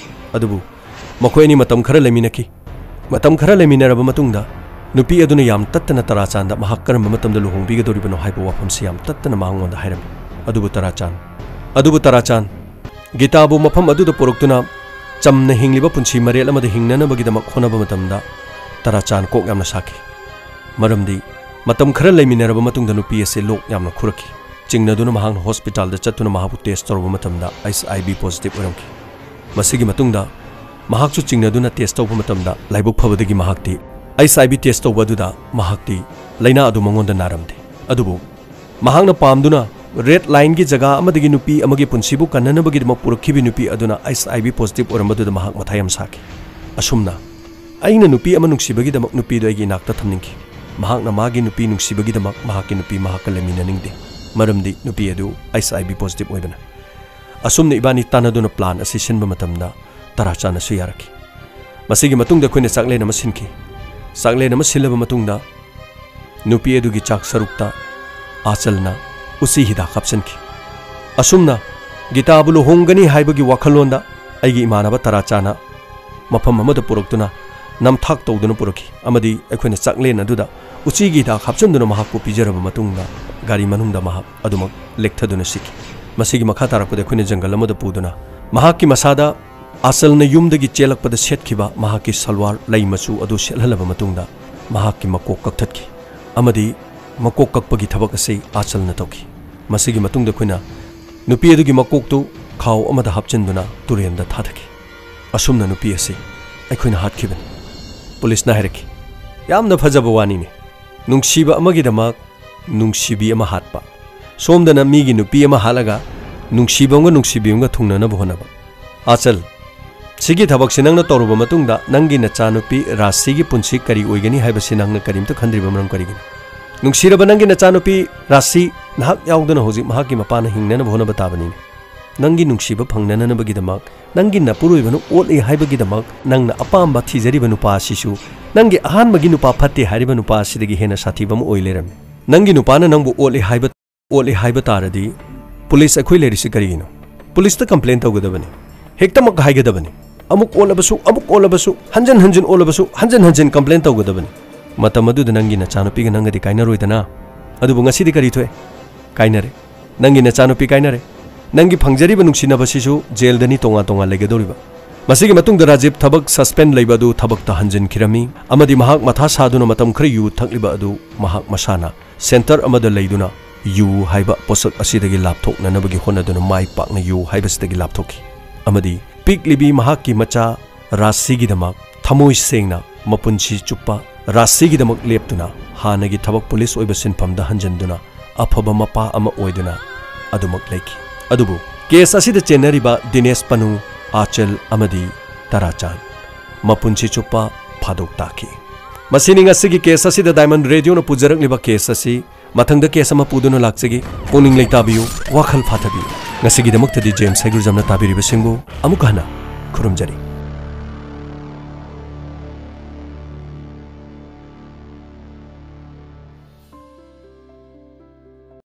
ꯑꯗꯨꯕꯨ ꯃꯈꯣꯏ ꯑꯅꯤ ꯃꯇꯝ ꯈꯔ ꯂꯩꯃꯤꯟꯅꯈꯤ꯫ ꯃꯇꯝ ꯈꯔ ꯂꯩꯃꯤꯟꯅꯔꯕ ꯃꯇꯨꯡꯗ ꯅꯨꯄꯤ ꯑꯗꯨꯅ ꯌꯥꯝ ꯇꯠꯇꯅ ꯇꯔꯥꯆꯥꯟꯗ ꯃꯍꯥꯛ ꯀꯔꯝꯕ ꯃꯇꯝꯗ ꯂꯨꯍꯣꯡꯕꯤꯒꯗꯧꯔꯤꯕꯅꯣ ꯍꯥꯏꯕ ꯋꯥꯐꯝꯁꯤ ꯌꯥꯝ ꯇꯠꯇꯅ ꯃꯉꯣꯟꯗ ꯍꯥꯏꯔꯝꯃꯤ꯫ ꯑꯗꯨꯕꯨ ꯇꯔꯥꯆꯥꯟ, ꯑꯗꯨꯕꯨ ꯇꯔꯥꯆꯥꯟ, ꯒꯤꯇꯥꯕꯨ ꯃꯐꯝ ꯑꯗꯨꯗ ꯄꯨꯔꯛꯇꯨꯅ ꯆꯝꯅ ꯍꯤꯡꯂꯤꯕ ꯄꯨꯟꯁꯤ ꯃꯔꯦꯜ ꯑꯃꯗ ꯍꯤꯡꯅꯅꯕꯒꯤꯗꯃꯛ ꯍꯣꯠꯅꯕ ꯃꯇꯝꯗ ꯇꯔꯥꯆꯥꯟ ꯀꯣꯛ ꯌꯥꯝꯅ ꯁꯥꯈꯤ꯫ ꯃꯔꯝꯗꯤ ꯃꯇꯝ ꯈꯔ ꯂꯩꯃꯤꯟꯅꯔꯕ ꯃꯇꯨꯡꯗ ꯅꯨꯄꯤ ꯑꯁꯤ ꯂꯣꯛ ꯌꯥꯝꯅ ꯈꯨꯔꯛꯈꯤ꯫ ꯆꯤꯡꯅꯗꯨꯅ ꯃꯍꯥꯛꯅ ꯍꯣꯁꯄꯤꯇꯥꯜꯗ ꯆꯠꯇꯨꯅ ꯃꯍꯥꯛꯄꯨ ꯇꯦꯁ ꯇꯧꯔꯨꯕ ꯃꯇꯝꯗ ꯑꯩꯆ ꯑꯥꯏ ꯚꯤ ꯄꯣꯖꯤꯇꯤꯚ ꯑꯣꯏꯔꯝꯈꯤ꯫ ꯃꯁꯤꯒꯤ ꯃꯇꯨꯡꯗ ꯃꯍꯥꯛꯁꯨ ꯆꯤꯡꯅꯗꯨꯅ ꯇꯦꯁ ꯇꯧꯕ ꯃꯇꯝꯗ ꯂꯥꯏꯕꯛ ꯐꯕꯗꯒꯤ ꯃꯍꯥꯛꯇꯤ ꯑꯩꯆ ꯑꯥꯏ ꯚꯤ ꯇꯦꯁ ꯇꯧꯕ ꯑꯗꯨꯗ ꯃꯍꯥꯛꯇꯤ ꯂꯥꯏꯅꯥ ꯑꯗꯨ ꯃꯉꯣꯟꯗ ꯅꯥꯔꯝꯗꯦ꯫ ꯑꯗꯨꯕꯨ ꯃꯍꯥꯛꯅ ꯄꯥꯝꯗꯨꯅ ꯔꯦꯗ ꯂꯥꯏꯟꯒꯤ ꯖꯒꯥ ꯑꯃꯗꯒꯤ ꯅꯨꯄꯤ ꯑꯃꯒꯤ ꯄꯨꯟꯁꯤꯕꯨ ꯀꯟꯅꯅꯕꯒꯤꯗꯃꯛ ꯄꯨꯔꯛꯈꯤꯕ ꯅꯨꯄꯤ ꯑꯗꯨꯅ ꯑꯩꯆ ꯑꯥꯏ ꯚꯤ ꯄꯣꯖꯤꯇꯤꯚ ꯑꯣꯏꯔꯝꯕꯗꯨꯗ ꯃꯍꯥꯛ ꯃꯊꯥ ꯌꯥꯝ ꯁꯥꯈꯤ꯫ ꯑꯁꯨꯝꯅ ꯑꯩꯅ ꯅꯨꯄꯤ ꯑꯃ ꯅꯨꯡꯁꯤꯕꯒꯤꯗꯃꯛ ꯅꯨꯄꯤꯗꯨ ꯑꯩꯒꯤ ꯏꯅꯥꯛꯇ ꯊꯝꯅꯤꯡꯈꯤ꯫ ꯃꯍꯥꯛꯅ ꯃꯥꯒꯤ ꯅꯨꯄꯤ ꯅꯨꯡꯁꯤꯕꯒꯤꯗꯃꯛ ꯃꯍꯥꯛꯀꯤ ꯅꯨꯄꯤ ꯃꯍꯥꯛꯀ ꯂꯩꯃꯤꯟꯅꯅꯤꯡꯗꯦ, ꯃꯔꯝꯗꯤ ꯅꯨꯄꯤ ꯑꯗꯨ ꯑꯩꯆ ꯑꯥꯏ ꯚꯤ ꯄꯣꯖꯤꯇꯤꯚ ꯑꯣꯏꯕꯅ꯫ ꯑꯁꯨꯝꯅ ꯏꯕꯥꯅꯤ ꯇꯥꯟꯅꯗꯨꯅ ꯄ꯭ꯂꯥꯟ ꯑꯁꯤ ꯁꯤꯟꯕ ꯃꯇꯝꯗ ꯇꯔꯥꯆꯥꯟꯅꯁꯨ ꯌꯥꯔꯛꯈꯤ꯫ ꯃꯁꯤꯒꯤ ꯃꯇꯨꯡꯗ ꯑꯩꯈꯣꯏꯅ ꯆꯥꯛꯂꯦꯟ ꯑꯃ ꯁꯤꯟꯈꯤ꯫ ꯆꯥꯛꯂꯦꯟ ꯑꯃ ꯁꯤꯜꯂꯕ ꯃꯇꯨꯡꯗ ꯅꯨꯄꯤ ꯑꯗꯨꯒꯤ ꯆꯥꯛ ꯁꯔꯨꯛꯇ ꯑꯥꯆꯜꯅ ꯎꯆꯤ ꯍꯤꯗꯥꯛ ꯍꯥꯞꯆꯤꯟꯈꯤ꯫ ꯑꯁꯨꯝꯅ ꯒꯤꯇꯥꯕꯨ ꯂꯨꯍꯣꯡꯒꯅꯤ ꯍꯥꯏꯕꯒꯤ ꯋꯥꯈꯜꯂꯣꯟꯗ ꯑꯩꯒꯤ ꯏꯃꯥꯟꯅꯕ ꯇꯔꯥꯆꯥꯟꯅ ꯃꯐꯝ ꯑꯃꯗ ꯄꯨꯔꯛꯇꯨꯅ ꯅꯝꯊꯥꯛ ꯇꯧꯗꯨꯅ ꯄꯨꯔꯛꯈꯤ ꯑꯃꯗꯤ ꯑꯩꯈꯣꯏꯅ ꯆꯥꯛꯂꯦꯟ ꯑꯗꯨꯗ ꯎꯆꯤꯒꯤ ꯍꯤꯗꯥꯛ ꯍꯥꯞꯆꯤꯟꯗꯨꯅ ꯃꯍꯥꯛꯄꯨ ꯄꯤꯖꯔꯕ ꯃꯇꯨꯡꯗ ꯒꯥꯔꯤ ꯃꯅꯨꯡꯗ ꯃꯍꯥꯛ ꯑꯗꯨꯃꯛ ꯂꯦꯛꯊꯗꯨꯅ ꯁꯤꯈꯤ꯫ ꯃꯁꯤꯒꯤ ꯃꯈꯥ ꯇꯥꯔꯛꯄꯗ ꯑꯩꯈꯣꯏꯅ ꯖꯪꯒꯜ ꯑꯃꯗ ꯄꯨꯗꯨꯅ ꯃꯍꯥꯛꯀꯤ ꯃꯁꯥꯗ ꯑꯥꯆꯜꯅ ꯌꯨꯝꯗꯒꯤ ꯆꯦꯜꯂꯛꯄꯗ ꯁꯦꯠꯈꯤꯕ ꯃꯍꯥꯛꯀꯤ ꯁꯜꯋꯥꯔ ꯂꯩ ꯃꯆꯨ ꯑꯗꯨ ꯁꯦꯠꯍꯜꯂꯕ ꯃꯇꯨꯡꯗ ꯃꯍꯥꯛꯀꯤ ꯃꯀꯣꯛ ꯀꯛꯊꯠꯈꯤ ꯑꯃꯗꯤ ꯃꯀꯣꯛ ꯀꯛꯄꯒꯤ ꯊꯕꯛ ꯑꯁꯤ ꯑꯥꯆꯜꯅ ꯇꯧꯈꯤ꯫ ꯃꯁꯤꯒꯤ ꯃꯇꯨꯡꯗ ꯑꯩꯈꯣꯏꯅ ꯅꯨꯄꯤ ꯑꯗꯨꯒꯤ ꯃꯀꯣꯛꯇꯨ ꯈꯥꯎ ꯑꯃꯗ ꯍꯥꯞꯆꯤꯟꯗꯨꯅ ꯇꯨꯔꯦꯜꯗ ꯊꯥꯊꯈꯤ꯫ ꯑꯁꯨꯝꯅ ꯅꯨꯄꯤ ꯑꯁꯤ ꯑꯩꯈꯣꯏꯅ ꯍꯥꯠꯈꯤꯕꯅꯤ꯫ ꯄꯨꯂꯤꯁꯅ ꯍꯥꯏꯔꯛꯈꯤ, "ꯌꯥꯝꯅ ꯐꯖꯕ ꯋꯥꯅꯤꯅꯦ꯫ ꯅꯨꯡꯁꯤꯕ ꯑꯃꯒꯤꯗꯃꯛ ꯅꯨꯡꯁꯤꯕꯤ ꯑꯃ ꯍꯥꯠꯄ꯫ ꯁꯣꯝꯗꯅ ꯃꯤꯒꯤ ꯅꯨꯄꯤ ꯑꯃ ꯍꯥꯠꯂꯒ ꯅꯨꯡꯁꯤꯕ ꯑꯃꯒ ꯅꯨꯡꯁꯤꯕꯤ ꯑꯃꯒ ꯊꯨꯡꯅꯅꯕ ꯍꯣꯠꯅꯕ꯫ ꯑꯥꯆꯜ, ꯁꯤꯒꯤ ꯊꯕꯛꯁꯤ ꯅꯪꯅ ꯇꯧꯔꯨꯕ ꯃꯇꯨꯡꯗ ꯅꯪꯒꯤ ꯅꯆꯥꯅꯨꯄꯤ ꯔꯥꯁꯤꯒꯤ ꯄꯨꯟꯁꯤ ꯀꯔꯤ ꯑꯣꯏꯒꯅꯤ ꯍꯥꯏꯕꯁꯤ ꯅꯪꯅ ꯀꯔꯤꯝꯇ ꯈꯟꯗ꯭ꯔꯤꯕ ꯃꯔꯝ ꯀꯔꯤꯒꯤꯅꯣ? ꯅꯨꯡꯁꯤꯔꯕ ꯅꯪꯒꯤ ꯅꯆꯥꯅꯨꯄꯤ ꯔꯥꯁꯤ ꯅꯍꯥꯛ ꯌꯥꯎꯗꯅ ꯍꯧꯖꯤꯛ ꯃꯍꯥꯛꯀꯤ ꯃꯄꯥꯅ ꯍꯤꯡꯅꯅꯕ ꯍꯣꯠꯅꯕ ꯇꯥꯕꯅꯤꯅꯦ꯫ ꯅꯪꯒꯤ ꯅꯨꯡꯁꯤꯕ ꯐꯪꯅꯅꯕꯒꯤꯗꯃꯛ, ꯅꯪꯒꯤ ꯅꯄꯨꯔꯣꯏꯕꯅ ꯑꯣꯠꯂꯤ ꯍꯥꯏꯕꯒꯤꯗꯃꯛ ꯅꯪꯅ ꯑꯄꯥꯝꯕ ꯊꯤꯖꯔꯤꯕ ꯅꯨꯄꯥ ꯑꯁꯤꯁꯨ ꯅꯪꯒꯤ ꯑꯍꯥꯟꯕꯒꯤ ꯅꯨꯄꯥ ꯐꯠꯇꯦ ꯍꯥꯏꯔꯤꯕ ꯅꯨꯄꯥ ꯑꯁꯤꯗꯒꯤ ꯍꯦꯟꯅ ꯁꯥꯊꯤꯕ ꯑꯃ ꯑꯣꯏ ꯂꯩꯔꯝꯃꯤ꯫ ꯅꯪꯒꯤ ꯅꯨꯄꯥꯅ ꯅꯪꯕꯨ ꯑꯣꯠꯂꯤ ꯍꯥꯏꯕ, ꯑꯣꯠꯂꯤ ꯍꯥꯏꯕ ꯇꯥꯔꯗꯤ ꯄꯨꯂꯤꯁ ꯑꯩꯈꯣꯏ ꯂꯩꯔꯤꯁꯤ ꯀꯔꯤꯒꯤꯅꯣ? ꯄꯨꯂꯤꯁꯇ ꯀꯝꯄ꯭ꯂꯦꯟ ꯇꯧꯒꯗꯕꯅꯤ꯫ ꯍꯦꯛꯇꯃꯛ ꯍꯥꯏꯒꯗꯕꯅꯤ꯫ ꯑꯃꯨꯛ ꯑꯣꯠꯂꯕꯁꯨ, ꯑꯃꯨꯛ ꯑꯣꯠꯂꯕꯁꯨ, ꯍꯟꯖꯟ ꯍꯟꯖꯤꯟ ꯑꯣꯠꯂꯕꯁꯨ, ꯍꯟꯖꯟ ꯍꯟꯖꯤꯟ ꯀꯝꯄ꯭ꯂꯦꯟ ꯇꯧꯒꯗꯕꯅꯤ꯫ ꯃꯇꯝ ꯑꯗꯨꯗ ꯅꯪꯒꯤ ꯅꯆꯥꯅꯨꯄꯤꯒ ꯅꯪꯒꯗꯤ ꯀꯥꯏꯅꯔꯣꯏꯗꯅ? ꯑꯗꯨꯕꯨ ꯉꯁꯤꯗꯤ ꯀꯔꯤ ꯊꯣꯛꯑꯦ? ꯀꯥꯏꯅꯔꯦ꯫ ꯅꯪꯒꯤ ꯅꯆꯥꯅꯨꯄꯤ ꯀꯥꯏꯅꯔꯦ꯫ ꯅꯪꯒꯤ ꯐꯪꯖꯔꯤꯕ ꯅꯨꯡꯁꯤꯅꯕꯁꯤꯁꯨ ꯖꯦꯜꯗꯅꯤ ꯇꯣꯉꯥꯟ ꯇꯣꯉꯥꯟ ꯂꯩꯒꯗꯧꯔꯤꯕ꯫ ꯃꯁꯤꯒꯤ ꯃꯇꯨꯡꯗ ꯔꯥꯖꯤꯕ ꯊꯕꯛ ꯁꯁꯄꯦꯟ ꯂꯩꯕ ꯑꯗꯨ ꯊꯕꯛꯇ ꯍꯟꯖꯤꯟꯈꯤꯔꯝꯃꯤ ꯑꯃꯗꯤ ꯃꯍꯥꯛ ꯃꯊꯥ ꯁꯥꯗꯨꯅ ꯃꯇꯝ ꯈꯔ ꯌꯨ ꯊꯛꯂꯤꯕ ꯑꯗꯨ ꯃꯍꯥꯛ ꯃꯁꯥꯅ ꯁꯦꯟꯇꯔ ꯑꯃꯗ ꯂꯩꯗꯨꯅ ꯌꯨ ꯍꯥꯏꯕ ꯄꯣꯠꯁꯛ ꯑꯁꯤꯗꯒꯤ ꯂꯥꯞꯊꯣꯛꯅꯅꯕꯒꯤ ꯍꯣꯠꯅꯗꯨꯅ ꯃꯥꯏ ꯄꯥꯛꯅ ꯌꯨ ꯍꯥꯏꯕꯁꯤꯗꯒꯤ ꯂꯥꯞꯊꯣꯛꯈꯤ꯫ ꯑꯃꯗꯤ ꯄꯤꯛꯂꯤꯕꯤ ꯃꯍꯥꯛꯀꯤ ꯃꯆꯥ ꯔꯥꯁꯤꯒꯤꯗꯃꯛ ꯊꯃꯣꯏ ꯁꯦꯡꯅ ꯃꯄꯨꯟꯁꯤ ꯆꯨꯞꯄ ꯔꯥꯁꯤꯒꯤꯗꯃꯛ ꯂꯦꯞꯇꯨꯅ ꯍꯥꯟꯅꯒꯤ ꯊꯕꯛ ꯄꯨꯂꯤꯁ ꯑꯣꯏꯕ ꯁꯤꯟꯐꯝꯗ ꯍꯟꯖꯤꯟꯗꯨꯅ ꯑꯐꯕ ꯃꯄꯥ ꯑꯃ ꯑꯣꯏꯗꯨꯅ ꯑꯗꯨꯃꯛ ꯂꯩꯈꯤ꯫ ꯑꯗꯨꯕꯨ ꯀꯦꯁ ꯑꯁꯤꯗ ꯆꯦꯟꯅꯔꯤꯕ ꯗꯤꯅꯦꯁ ꯄꯅꯨ, ꯑꯥꯆꯜ ꯑꯃꯗꯤ ꯇꯔꯥꯆꯥꯟ ꯃꯄꯨꯟꯁꯤ ꯆꯨꯞꯄ ꯐꯥꯗꯣꯛ ꯇꯥꯈꯤ꯫ ꯃꯁꯤꯅꯤ ꯉꯁꯤꯒꯤ ꯀꯦꯁ ꯑꯁꯤꯗ ꯗꯥꯏꯃꯟ ꯔꯦꯗꯤꯑꯣꯅ ꯄꯨꯖꯔꯛꯂꯤꯕ ꯀꯦꯁ ꯑꯁꯤ꯫ ꯃꯊꯪꯗ ꯀꯦꯁ ꯑꯃ ꯄꯨꯗꯨꯅ ꯂꯥꯛꯆꯒꯦ꯫ ꯄꯨꯛꯅꯤꯡ ꯂꯩꯇꯥꯕꯤꯌꯨ, ꯋꯥꯈꯜ ꯐꯥꯊꯕꯤꯌꯨ꯫ ꯉꯁꯤꯒꯤꯗꯃꯛꯇꯗꯤ ꯖꯦꯝꯁ ꯍꯩꯒ꯭ꯔꯨꯖꯝꯅ ꯇꯥꯕꯤꯔꯤꯕꯁꯤꯡꯕꯨ ꯑꯃꯨꯛ ꯍꯟꯅ ꯈꯨꯔꯨꯝꯖꯔꯤ꯫